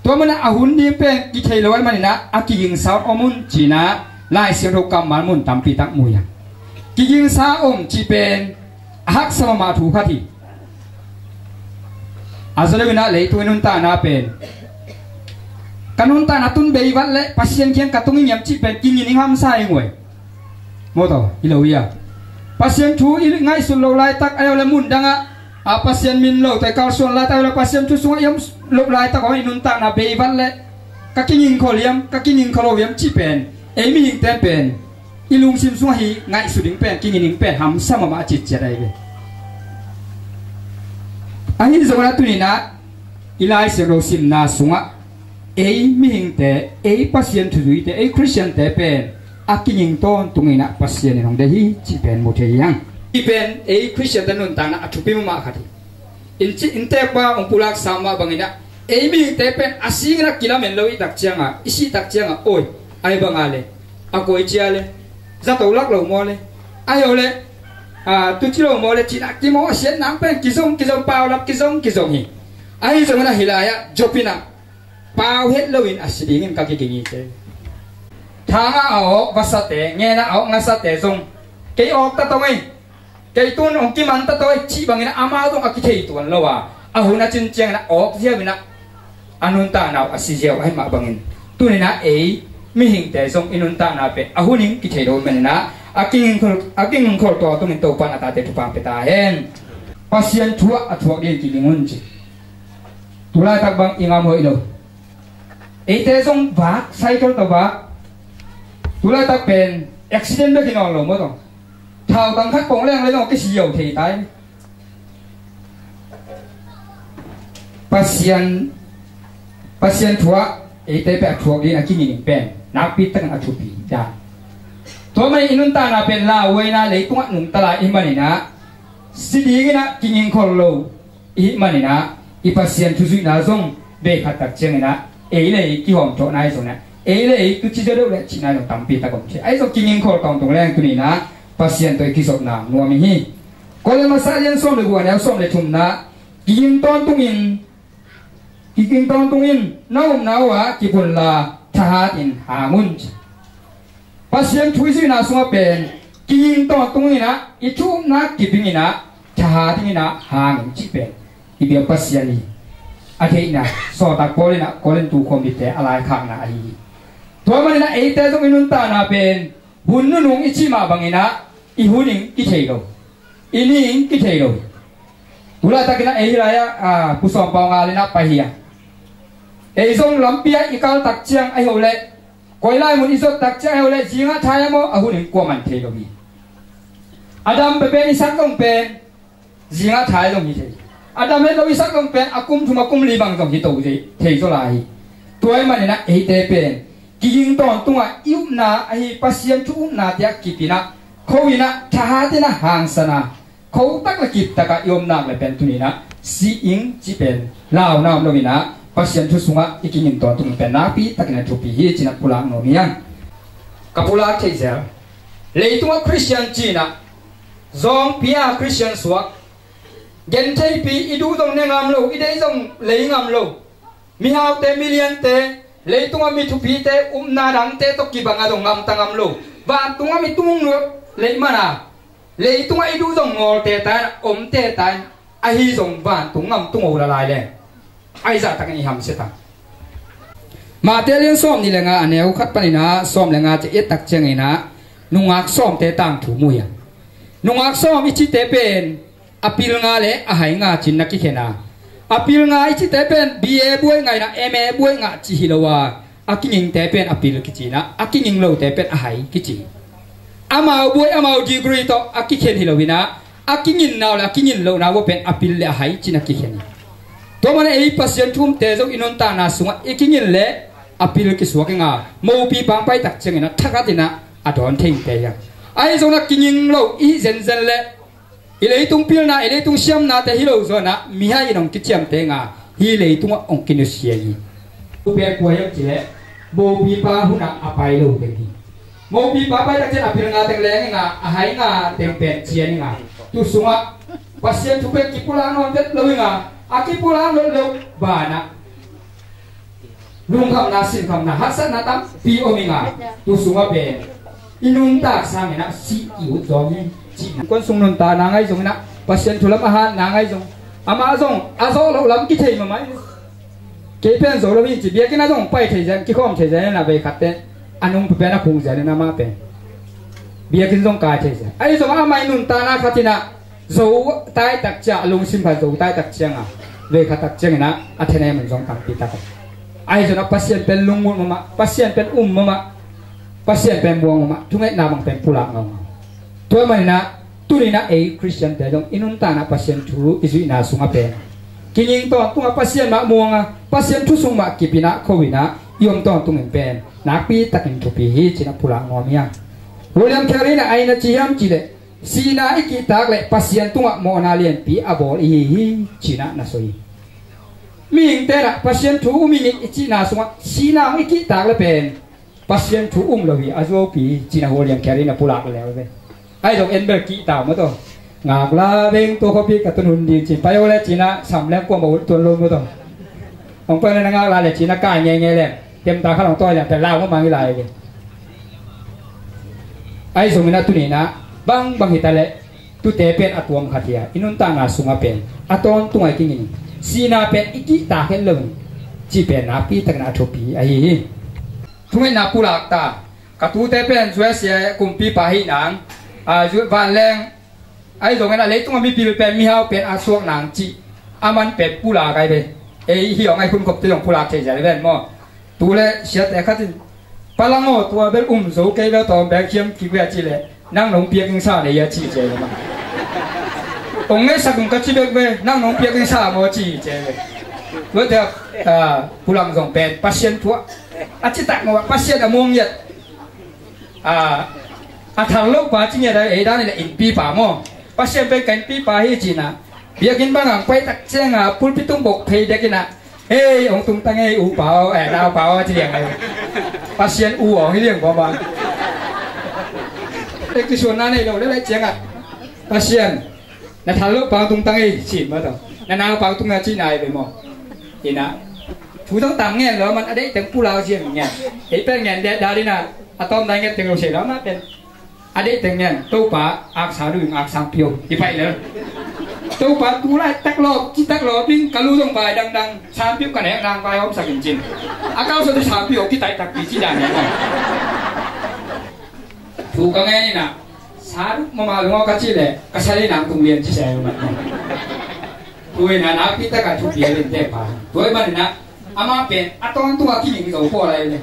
Tua manah a hun ding pen kithei lo ahih maninah a kigingsa om un cinah Lai Siangtho kammal mun tampi tak mu hiang. Kigingsa om cih pen a haksa mahmah thu khat hi. A zaw deuh inah leitung i nuntakna pen ka nuntakna tun bei vat le Pasian kiang ka tung i ngiam cih pen kingin i hamsa i nguai. Maw tawh hi lo hi a. Pasian thu i ngaihsut loh laitak a yau le mun dangah a Pasian min lo tawh i kalsuan laitak a yau le Pasian thu sungah i om loh laitak a i nuntakna bei vat le ka kingingkhawl hiam ka kingingkhawl lo hiam cih pen ei mihingte pen i lungsim sungah hi ngaihsut ding pen kingin ding pen hamsa mahmah a citciat ahi ve. Ahi zongin a tuninah i Lai Siangtho simna sungah ei mihingte, ei Pasian thuzuite, ei Khristiante pen a kinging tawntung inah Pasian in hong deih hi cih pen mu thei hiang. Hih pen ei Khristiante nuntakna a thupi mahmah khat hi. In cih inntekpa hong pulaksa mah banginah ei mihingte pen a singin a kilamen lo i tak cianga i sih tak cianga oi ai banga le a koi cia le zato lak lo maw le ai ho le a tuci lo maw le cinah kimaw a siat nang pen kizong kizong paulap kizong kizong hi. Ahi zongin a hilai-ah Job inah pau het loin a si dingin ka kiging hi ce. Thangah a awk vasate ngenah a awk ngasate zong kei awk ta tong ei. Kei tun hong kiman ta tawi cih bangin amau zong a kithei tuan lo a a hun a cin ciangin a awk ziau inah a nuntakna uh a si ziau ahi mah bangin tuninah ei mihingte zong i nuntakna pen a hun in kithei lo maninah a kingingkhol, a kingingkhol tawntungin Topa in a tate thupha pia ta hen. Pasian thu ah a thuak dingin kiging un ci. Tulaitak bang i ngam hoih lo. Eite zong vak, cycle tawh vak. Tulaitak pen accident bek hi nawn lo maw tawh. Thautang khat pong leng le zong kisi yo thei tai. Pasian, Pasian thu ah eite pen a thuak dingin a kinging pen nakpi takin a thupi dan. Tua mah i nuntakna pen lauhuaina leitungah nungta lai i hih maninah si dinginah kingingkhol lo i hih maninah i Pasian thuzuihna zong veikhat tak cianginah ei le ei kihawmthawhna i zonginah ei le ei tuci zaw deuh le cihna i zong tampi tak om thei. Ahi zong kingingkhol tawntung leng tuninah Pasian tawh i kizopna nuam i hi. Korin masa lian sawm le guk a neu sawm le thumna, kiging tawntungin, kiging tawntungin na upna uhah kip unla thahatin hang un ci. Pasian thu i zuihna sungah pen kiging tawntunginah i thu upna kip dinginah thahat dinginah hang in cih pen i biak Pasian hi. A theihna sawltak Paul inah Korin tuukhawm mite a laikhakna ahi hi. Tua maninah eite zong i nuntakna pen hun nunung i cih mah banginah i hun in kithei lo, i ni in kithei lo. Tulaitak inah ei hi lai-ah Pu Sawm Pau ngal inah pai hi a, ei zong lampi ah i kal tak ciang ahi ho leh koi lai mun i zot tak ciang ahi ho leh zingah thai a maw a hun in kuaman thei lo hi. A dam pepen i sak zong pen zingah thai zong hi thei. A dam het lo i sak zong pen a kum thum a kum li bang zong hi to thei zaw lai hi. Tua ahih maninah eite pen kiging tawntungah i upna ahi Pasian thu upna tiah kipinah kho inah thahat inah hangsan a kho tak le kip takah i om nak le pen tuninah si ing ci pen launa om lo inah Pasian thu sungah i kiging tawntung pen nakpi takin a thupi hi cinah pulak nuam hi hang. Ka pulak theih zel. Leitungah Khristian cinah zawngpi a Khristian suak, gentheipi, i duh zong ne ngam lo, i deih zong lei ngam lo. Mihaute, miliante, leitungah mi thupite, upna dangte tawh kibang a zong ngamta ngam lo. Vantungah mi tung lo leih mana leitungah i duh zong ngawlte ta in, omte ta in, ahi zong vantung ngam tung o lalai le. Ahi zahtakin i hamsia ta. Mate lian sawm nih le nga a neu khat paninah sawm le nga ci-a i et tak cianginah nungak sawmte tangthu mu hi a. Nungak sawm i cihte pen a pil nga le a hai nga cin na kikhen a. A pil nga i cihte pen B A buai ngah inah M A buai ngah cih hi lo a, a kingingte pen a pil kici inah a kinging lote pen a hai kici. Amau buai amau degree tawh a kikhen hi lo inah a kingin nau le a kingin loh nau pen a pil le a hai cin a kikhen hi. Tua mana ei Pasian thu umte zong i nuntakna sungah i kingin le a pil kisuak inga, mopi pang pai tak ciangin a thakat inah a dawn thei te hi a. Ahi zongin a kinging lo i zenzen le i leitung pilna, i leitung siamnate hi lo zaw inah mihai in hong kiciamte inga, hih leitungah hong kinusia hi. Tua pen kua hiam cih leh mopipa hunah a pai lo teng hi. Mopipa pai tak ciang a pil nga teng leng inga, a hai nga teng pen cian inga, tu sungah Pasian thu pen kipulak nawn vet lo inga, a kipulak nawn lo banah lungkhamna, sinkhamna, haksatna tampi om inga, tu sungah pen i nuntak sangin ah sih i ut zawng hi. Cihna kuan sung nuntakna ngai zongin ah, Pasian thu lam a hatna ngai zong, amah zong a zawh loh lam kithei mahmah hi. Kei pen zo lo hi ci, biakinn ah zong pai thei zen, kikhawm thei zen inah, vei khatte a nung pen a phung zen in amah pen biakinn zong kai thei zen. Ahi zong amah i nuntakna khat inah zo tai tak ciang, a lungsim khat zo tai tak cianga, vei khat tak ciangin ah a thanem in zong tampi tak om. Ahi zong a Pasian pen lungngut mahmah, Pasian pen um mahmah, Pasian pen muang mahmah, thungetna bang pen pulak ngaungau. Tua maninah tuninah ei Khristiante zong i nuntakna Pasian thu i zuihna sungah pen kinging tawntungah Pasian mah muanga, Pasian thu sung mah kipinah kho inah i om tawntungin pen nakpi takin thupi hi cinah pulak nuam hi a. William Carey inah a ina ci hiam cih leh, sihna i kihtak le Pasian tungah mawhna lianpi a bawl i hi hi cinah na soi hi. Mihingte inah Pasian thu um ing i cihna sungah sihna hong i kihtak le pen Pasian thu um lo hi a zuaupi hi cinah William Carey inah pulak lel ve. Ahi zong en bel kihtak maw taw. Ngak la veng tua khuapi ka tun hun ding ci, pai o le cinah sam leng kuamah tuan lo maw taw. Hong pai le na ngak la le cinah kai ngeingei leng, temta kha long tawi leng pen lau mahmah hi lai ve. Ahi zongin ah tuninah bangbang hita leh tute pen a tuam khat hi a, i nuntakna sungah pen a tawntungah i kingin sihna pen i kihtak het lo cih pen nakpi takin a thupi ahi hi. Tungin na pulak ta. Ka tute pen U S A kumpipa hi nang, a, U-, vanleng ahi zongin a leitung a mipil pen mihau pen a suak nang cih a man pen pulak ai ve. Ei hi ong ai hun khop te zong pulak thei zia le ven maw. Tu le siate khat in, "Palang aw, tua bel um zo kei bel tawm bel khiam kik ve," a ci le, "Nang nong piak ing sa nei a," ci ce ve maw. "Ong ngai sak ung ka ci bek ve, nang nong piak ing sa maw," ci ce ve. Tua te, a, pulang zong pen Pasian thu a, a ci tak maw, Pasian a muang ngiat. A, a thar lo pa ci ngiat a, ei dan le innpi pa maw. Pasian pen ka innpi pa hi ci na. Biakinn bang ang pai tak ciang a, pulpit tung bok phei dek in a, "Hei, ong tung tang ei, u pa aw, eh, nau pa aw," ci liang ai. Pasian u aw hi liang bawm a. Ei kisuan na nei lo le lai ciang a, "Pasian, na thar lo pa tung tang ei," ci maw tawh. "Na nau pa tung na," ci nai ve maw. Ina. Thu tang tang ngen lo man a deih teng pulak ciang ngen. Ei pen ngen de, dal ina, a tawm dai ngen teng lo se lo ma pen. A deih teng ngen, "Topa, aksa lu ing, aksang pio," i pai le. "Topa, tu lai tak lo, ci tak lo ding, ka lu zong vai dangdang, sang pio ka nek nang vai hom sak in cin. A kau sa tu sang pio, ki tai tak pi ci dan ngen." Thu ka ngen ina, sa lu mama lu ka ci le, ka sa le nang tung lian ci sa lu ma. Tu ina na pi tak a thu pia lin te pa. Tu ai man ina, ama pen, a tawng tu a ki ning zo po lai le.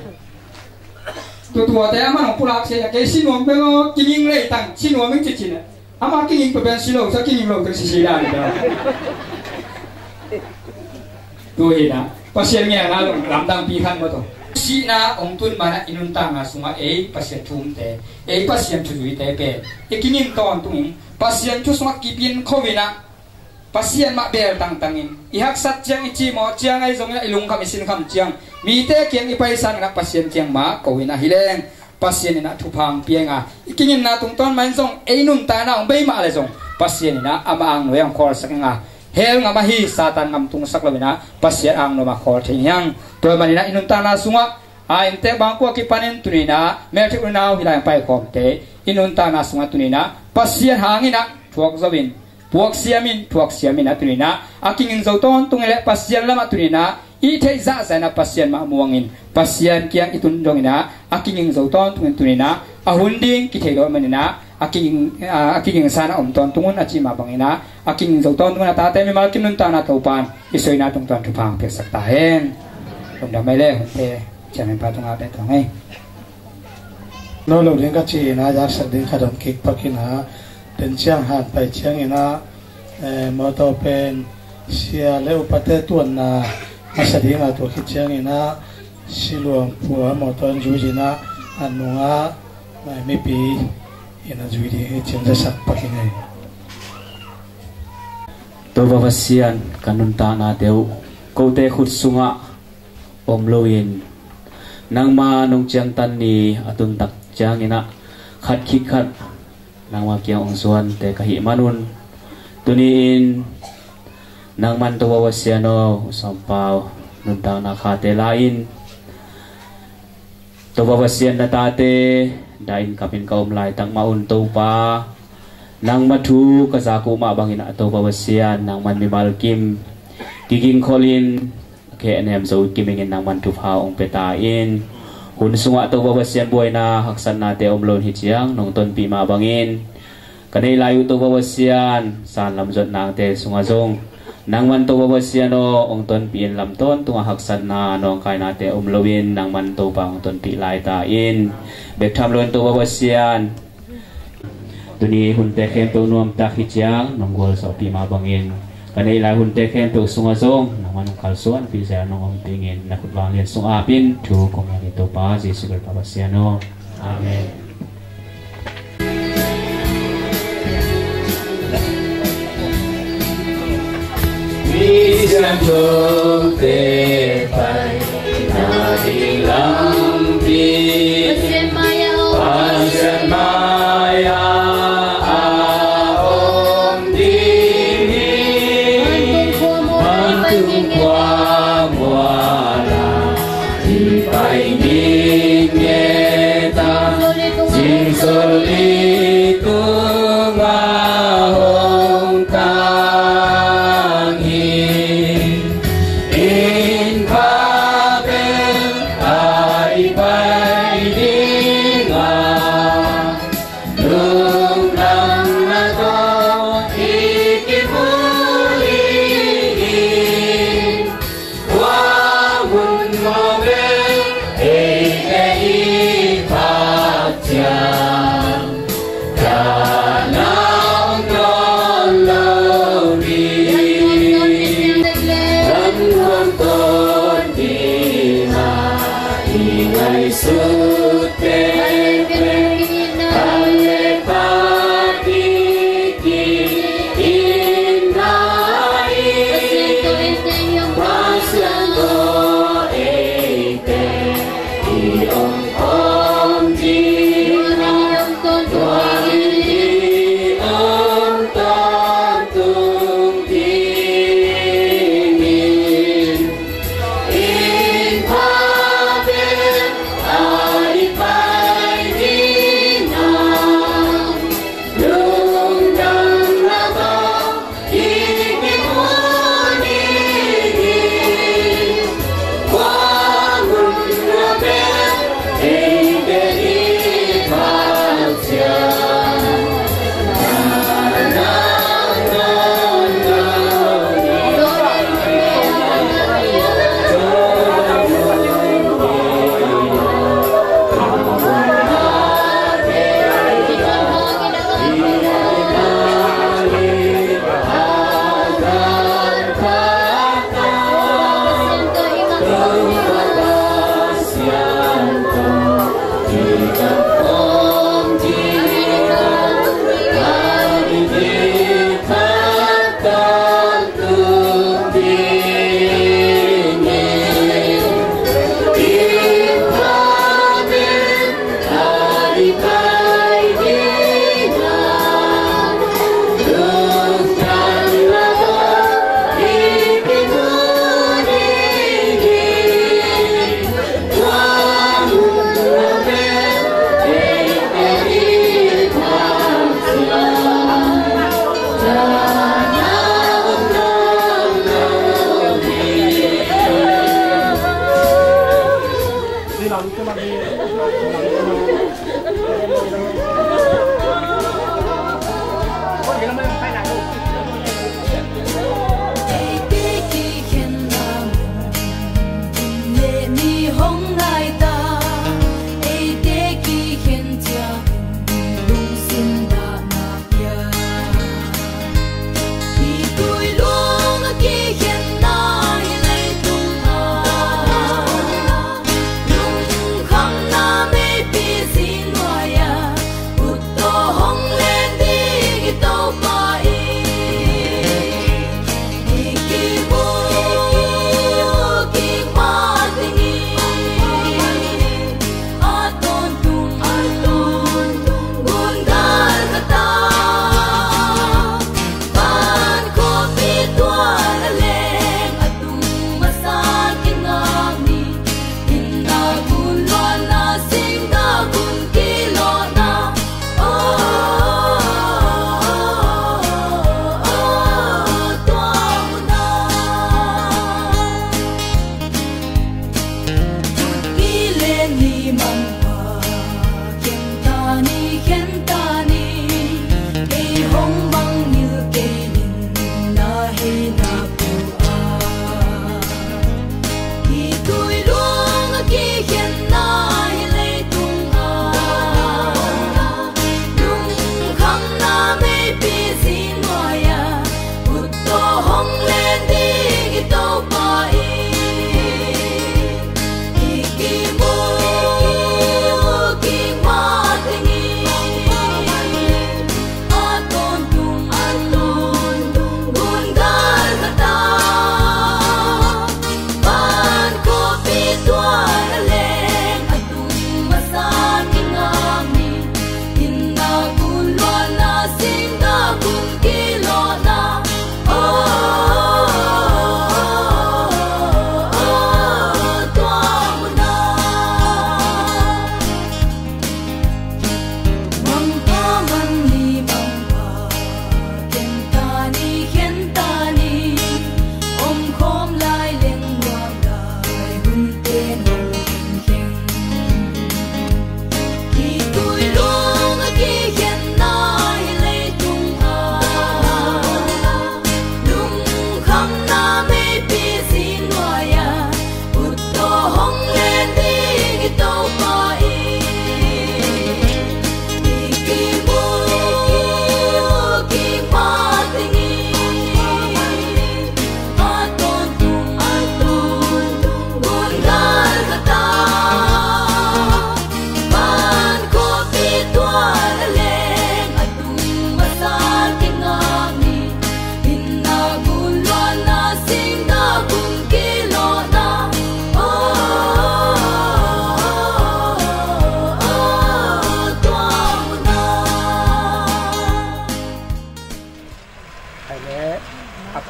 Tutuate amah nong pulak sia, kei si nuam bel aw, kinging lei tang, si nuam ing ci cin a. Amah kinging pe pen si lo sa, kinging lo tang si si dan bel. Tu hi na, Pasian ngialna lamdang pi khan maw tawh. Sihna ong tun mana i nuntakna sungah ei Pasian thumte, ei Pasian thuzuite pen i kinging tawntungin Pasian thu sungah kipin kho in a, Pasian mah bel tangtangin, i haksat ciang, i cimawh ciang, ahi zongin i lungkham, i sinkham ciang, mite kiang i paisan in a Pasian kiang mah ko in a hi leng, Pasian in a thupha hong pia ing a, i kinginna tungtawn mah in zong ei nuntakna hong bei mah le zong Pasian in a amah ang nuai hong khawlsak ing a, hell ngam ahi Satan ngam tungsak lo in a Pasian ang nuai mah khawl thei hi hang. Tua ahih manin a i nuntakna sungah a inntek bangkua kipanin tuni in a meltheih unau hih lai hong paikhawmte i nuntakna sungah tuni in a Pasian hangin a thuak zo in, puak siamin, thuak siamin a tuni in a, a kinging zo tawntung in le Pasian lamah tuni in a, i theih zahzah in a Pasian mah muangin, Pasian kiang i tun dongin a, a kinging zo tawntungin tuni in a, a hun ding kithei lo manin a, a kinging, a, a kinging san a om tawntung un a cih mah bangin a, a kinging zo tawntung un a tate mimal kim nuntakna Topan, i soina tungtawn thupha hong piaksak ta hen. Lungdam mai le, hunte, chairman pa tungah beh tuang ei. No lo ding ka ci in a, yaksak ding ka dong kik pak in a, den ciang han pai ciangin a, eh, mawtaw pen sia le upate tuanna masa ding a, tua khit ciangin a, siluang pua mawtaw in zui in a, a nungah, eh, mipi in a zui ding hi cin zasak pak in ei. Topa Pasian, ka nuntaknate uh kote khut sungah om loin, nangma nong ciangtan ni a tun tak ciangin a, khat khit khat nangma kiang hong zuante ka hih manun, tuni-in nangman Topa Pasian aw, u Sawm Pau nuntakna khate la-in, Topa Pasian, na tate dahin kapin ka om laitak mah un Topa, nangma thu ka zak uh mah bangin a Topa Pasian, nangman mimal kim kigingkholin, khehnem zo kimingin nangman thupha hong pia ta in. Hun sungah Topa Pasian buaina haksatnate om lo in hi ciang nong tonpih mah bangin, ka neih lai uh Topa Pasian, sanlam zuat nangte sungah zong nangman Topa Pasian aw, hong tonpih in, lam tawntungah haksatna nawngkainate om loin nangman Topa hong tonpih lai ta in. Bek tham loin Topa Pasian, tuni hunte khempeuh nuamtak hi ciang nong gualzawhpih mah bangin, ka neih lai hunte khempeuh sungah zong nangman hong kalsuanpih zel nong ompih in, na khut vanglian sung apin thu kong ngen hi Topa Jesuh Khrih Pasian aw. Amen. Mi siangthote paina ding lampi, Pasian mai-ah a om ding hi. Vantung khua mual ah i pai ngitnget a, zingsol i tungah hong tang hi. Inn pha pen a i pai Ngaihsut pen a le pha kik in, na in Pasian tawh eite i om om ding a, tua in i om tawntung dingin,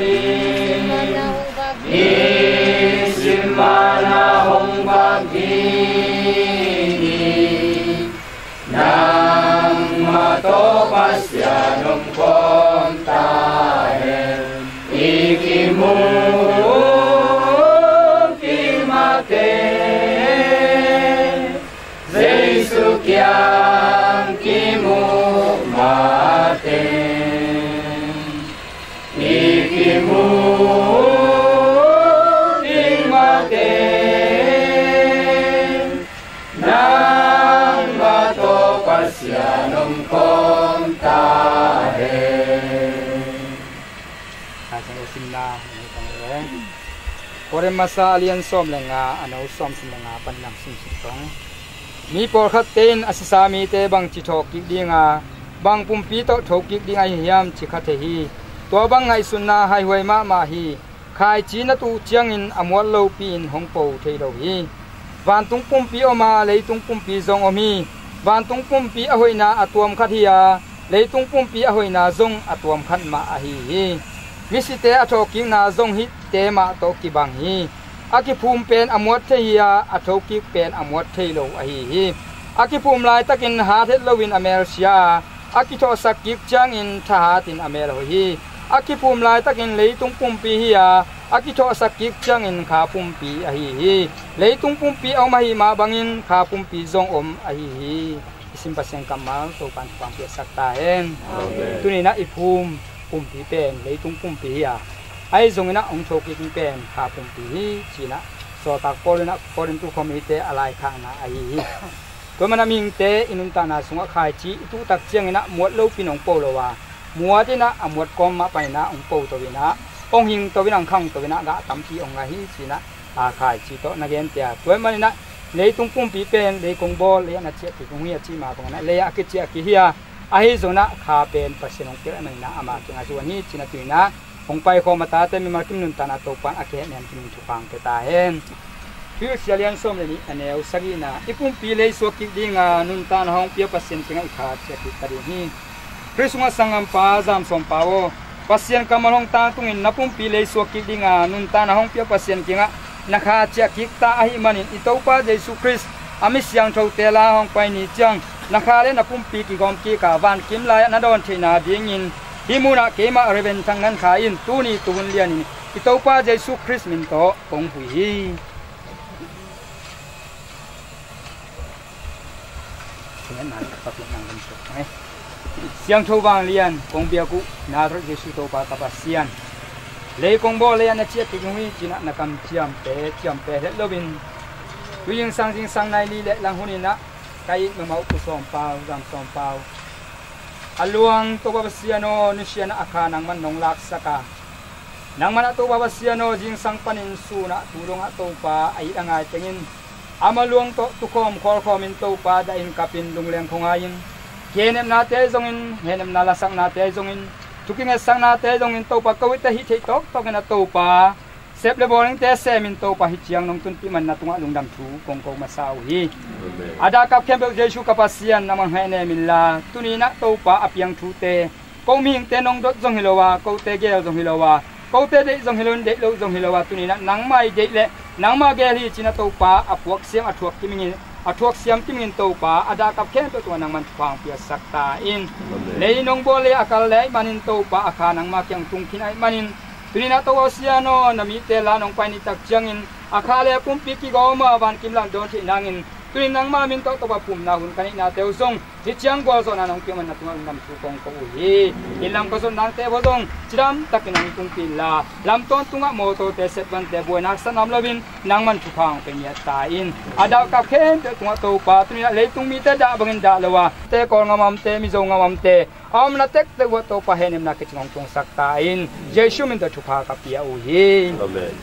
ding, nisim a na hong vak ding hi. Nangmah tawh Pasian om khawm ta hen. I kimuh ding mah teh, Jesu kiang kimuh mah teh. I kimuh ding mah teh, nangmah tawh Pasian om khawm ta hen. Korin masa a lian sawm le nga, a neu sawm sawm le nga pan lam simsim tong. Mi pawlkhatte in a sisa mite bangci thawhkik dinga, bang pumpi tawh thokik ding ahi hiam ci kha thei hi. Tua bang ngaihsutna haihuai mahmah hi. Khaici na tuh ciangin a muat lopi-in hong po thei lo hi. Vantung pumpi om a, leitung pumpi zong om hi. Vantung pumpi a hoihna a tuam khat hi a, leitung pumpi a hoihna zong a tuam khat mah ahi hi. Misite a thawhkikna zong hihte mah tawh kibang hi. A kiphum pen a muat thei hi a, a thokik pen a muat thei lo ahi hi. A kiphum laitakin hat het loin a melsia a, a kithawhsak kik ciangin thahatin a melhoih hi. A kiphum laitakin leitung pumpi hi a, a kithawhsak kik ciangin kha pumpi ahi hi. Leitung pumpi a om ahih mah bangin kha pumpi zong om ahi hi. I sim Pasian kammal Topan thupha piaksak ta hen. Amen. Tuni-in ah i phum pumpi pen leitung pumpi hi a, ahi zongin ah hong thokik pen kha pumpi hi ci-in ah sawltak Paul in ah Korin tu khuamite a laikhakna ahi hi. Tua manin ah mihingte i nuntakna sungah khaici i tuhtak ciangin ah muat lopi-in hong po lo a, muat in ah a muat kawm mah panin ah hong po to in ah, hong hing to in ah, hong khang to in ah, gah tampi hong ngah hi ci-in ah, a khaici tawh na gente a. Tua manin ah Leitung pumpi pen lei kong bawl, lei ah na ciah kik ung hi a cih mah bangin ah lei ah a kiciah kik hi a, ahi zongin ah kha pen Pasian hong piak ahih manin ah ama kiangah zuan hi ci-in ah tu-in ah hong paikhawm a tate mimal kim nuntakna Topa'n a kihehnem kim in thupha hong pia ta hen. Thuhilhsia lian sawm le nih, a neu sagihna, i pumpi lei suak kik dinga nuntakna hong pia Pasian kiangah i kha ciah kik ta ding hi. Khrih sungah sanggampa Zam Sawm Pau aw, Pasian kammal hong tangtungin na pumpi lei suak kik dinga nuntakna hong pia Pasian kiangah na kha ciah kik ta ahih manin i Topa Jesu Khrist a mi siangthote la hong pai ni ciang na kha le na pumpi kigawm kik a, vankim lai-ah na dawn theihna dingin hih munah keimah Reverend Thang Nan Khai in tuni tuhun lianin i Topa Jesu Khrist min tawh kong huh hi. Siangtho vanglian, kong biak uh Nazareth Jesu Topa ka Pasian, lei kong bawl, lei ah na ciah kik ung hi ci-in ah na kamciamte ciamteh het loin tu zingsang, zingsang nai li le lang hunin ah ka it mahmah uh Pu Sawm Pau, Zam Sawm Pau, a luang Topa Pasian aw, nusia-in ah a kha nangman nong laksak a, nangman ah Topa Pasian aw, zingsang panin sun ah tu dongah Topa a it a ngai tengin ama luang tawh tukhawm khawlkhawmin Topa dahin kapin lungleng khuangai-in, kihehnepnate zongin, hehnepna lasaknate zongin, thukingetsaknate zongin Topa, Covid-te hih theih tawktawkin ah Topa, sep le bawlingte semin Topa, hih ciang nong tunpih manin na tungah lungdam thu kong ko masa uh hi. Amen. A dah kap khempeuh Jesu ka Pasian, nangman hehnem inla, tuni-in ah Topa a piang thute, ko mihingte nong dot zong hi lo a, kote gel zong hi lo a, kote deih zong hi lo in, deih lo zong hi lo a, tuni-in ah nangmah i deih le nangmah gel hi ci-in ah Topa, a puak siam, a thuak kim ingin, a thuak siam kim ingin Topa, a dah kap khempeuh tungah nangman thupha hong piasak ta in. Amen. Lei nong bawl, lei a kal le ahih manin Topa, a kha nangma kiang tung khin ahih manin, tuni-in ah Topa Pasian aw, na mite la nong pai ni tak ciangin a kha le a pumpi kigawm a, vankim lai-ah dawn theih nangin, tuni-in nangma min tawh Topa, phumna hun ka neihnate uh zong hih ciang gualzawhna nong piak manin na tungah lungdam thu kong ko uh hi. Inn lam ka zot nangte uh zong cidam takin hong tungpih inla, lam tawntungah mawtawte, setvante buaina haksatna om loin nangman thupha hong pia ngiat ta in. A dah kap khempeuh tungah Topa, tuni-in ah leitung mite dah bangin dah lo a, te Kawl ngamamte, Mizo ngamamte, a omna tektek uh ah Topa, hehnemna kicing hong tungsak ta in. Jesu min tawh thupha ka pia uh hi. Amen.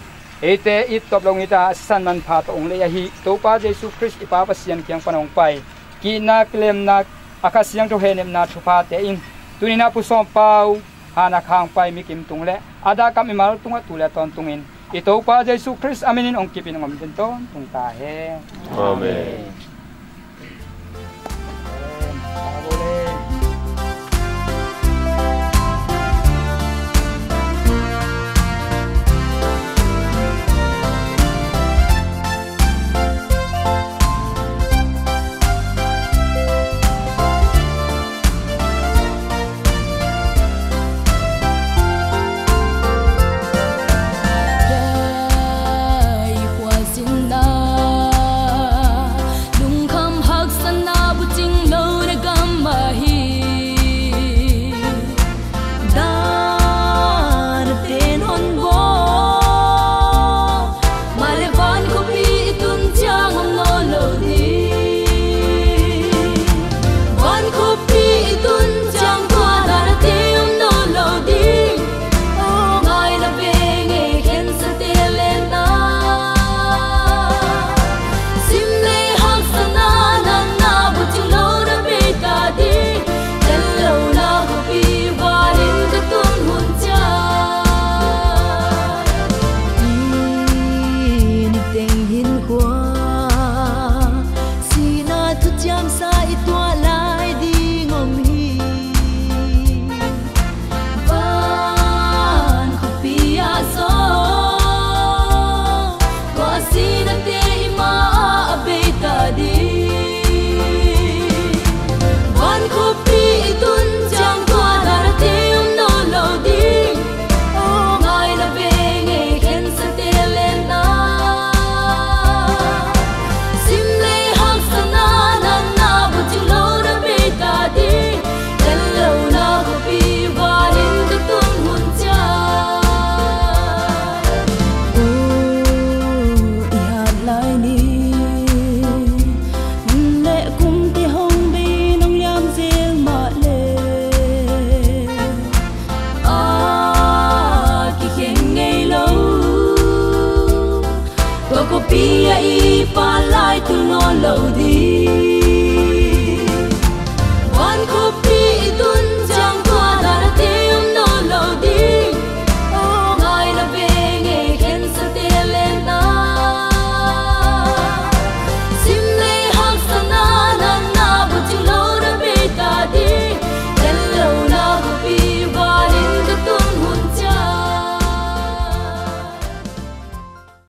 Eite it tawp lo ngita, a sisan manpha tawh hong lei ahi Topa Jesu Khrist, i Pa Pasian kiang pan hong pai, ki-itna, kilemna, a Kha Siangtho hehnemna thuphate in tuni-in ah Pu Sawm Pau, Hana Khang Pai, Mi Kim Tung le a dah kap mimal tungah tu le tawntungin i Topa Jesu Khrist a minin hong kipin hong om den tawntung ta hen. Amen. Lungkham haksatna bucing lo na gam ahi. Dan a ten hon bawl, mah leh van khuapi i tun ciang om nawn lo ding. Van khuapi i tun ciang tua dan a te om nawn lo ding. Aw, ngai la veng e, khensate le na. Sim le haksatna, natna bucing lo na bei ta ding. Tel lo na khuapi vanin ka tun hun ciang, i niteng hinkhua sihna thuciamsa i tuah lai ding om hi. Van khuapi ah zong tua sihnate i ma ah a bei ta ding. Van khuapi i tun ciang tua dan a te om nawn lo ding. Aw, ngai la veng e, khensate le na. Sim le haksatna, natna bucing lo na bei ta ding. Tel lo na khuapi vanin ka tun hun ciang, aw, i hat lai ni. Hun le kumte hong bei nong liam zel mah le, a kikheng ngei lo. Tua khuapi ah i Pa lai tu nawn lo ding.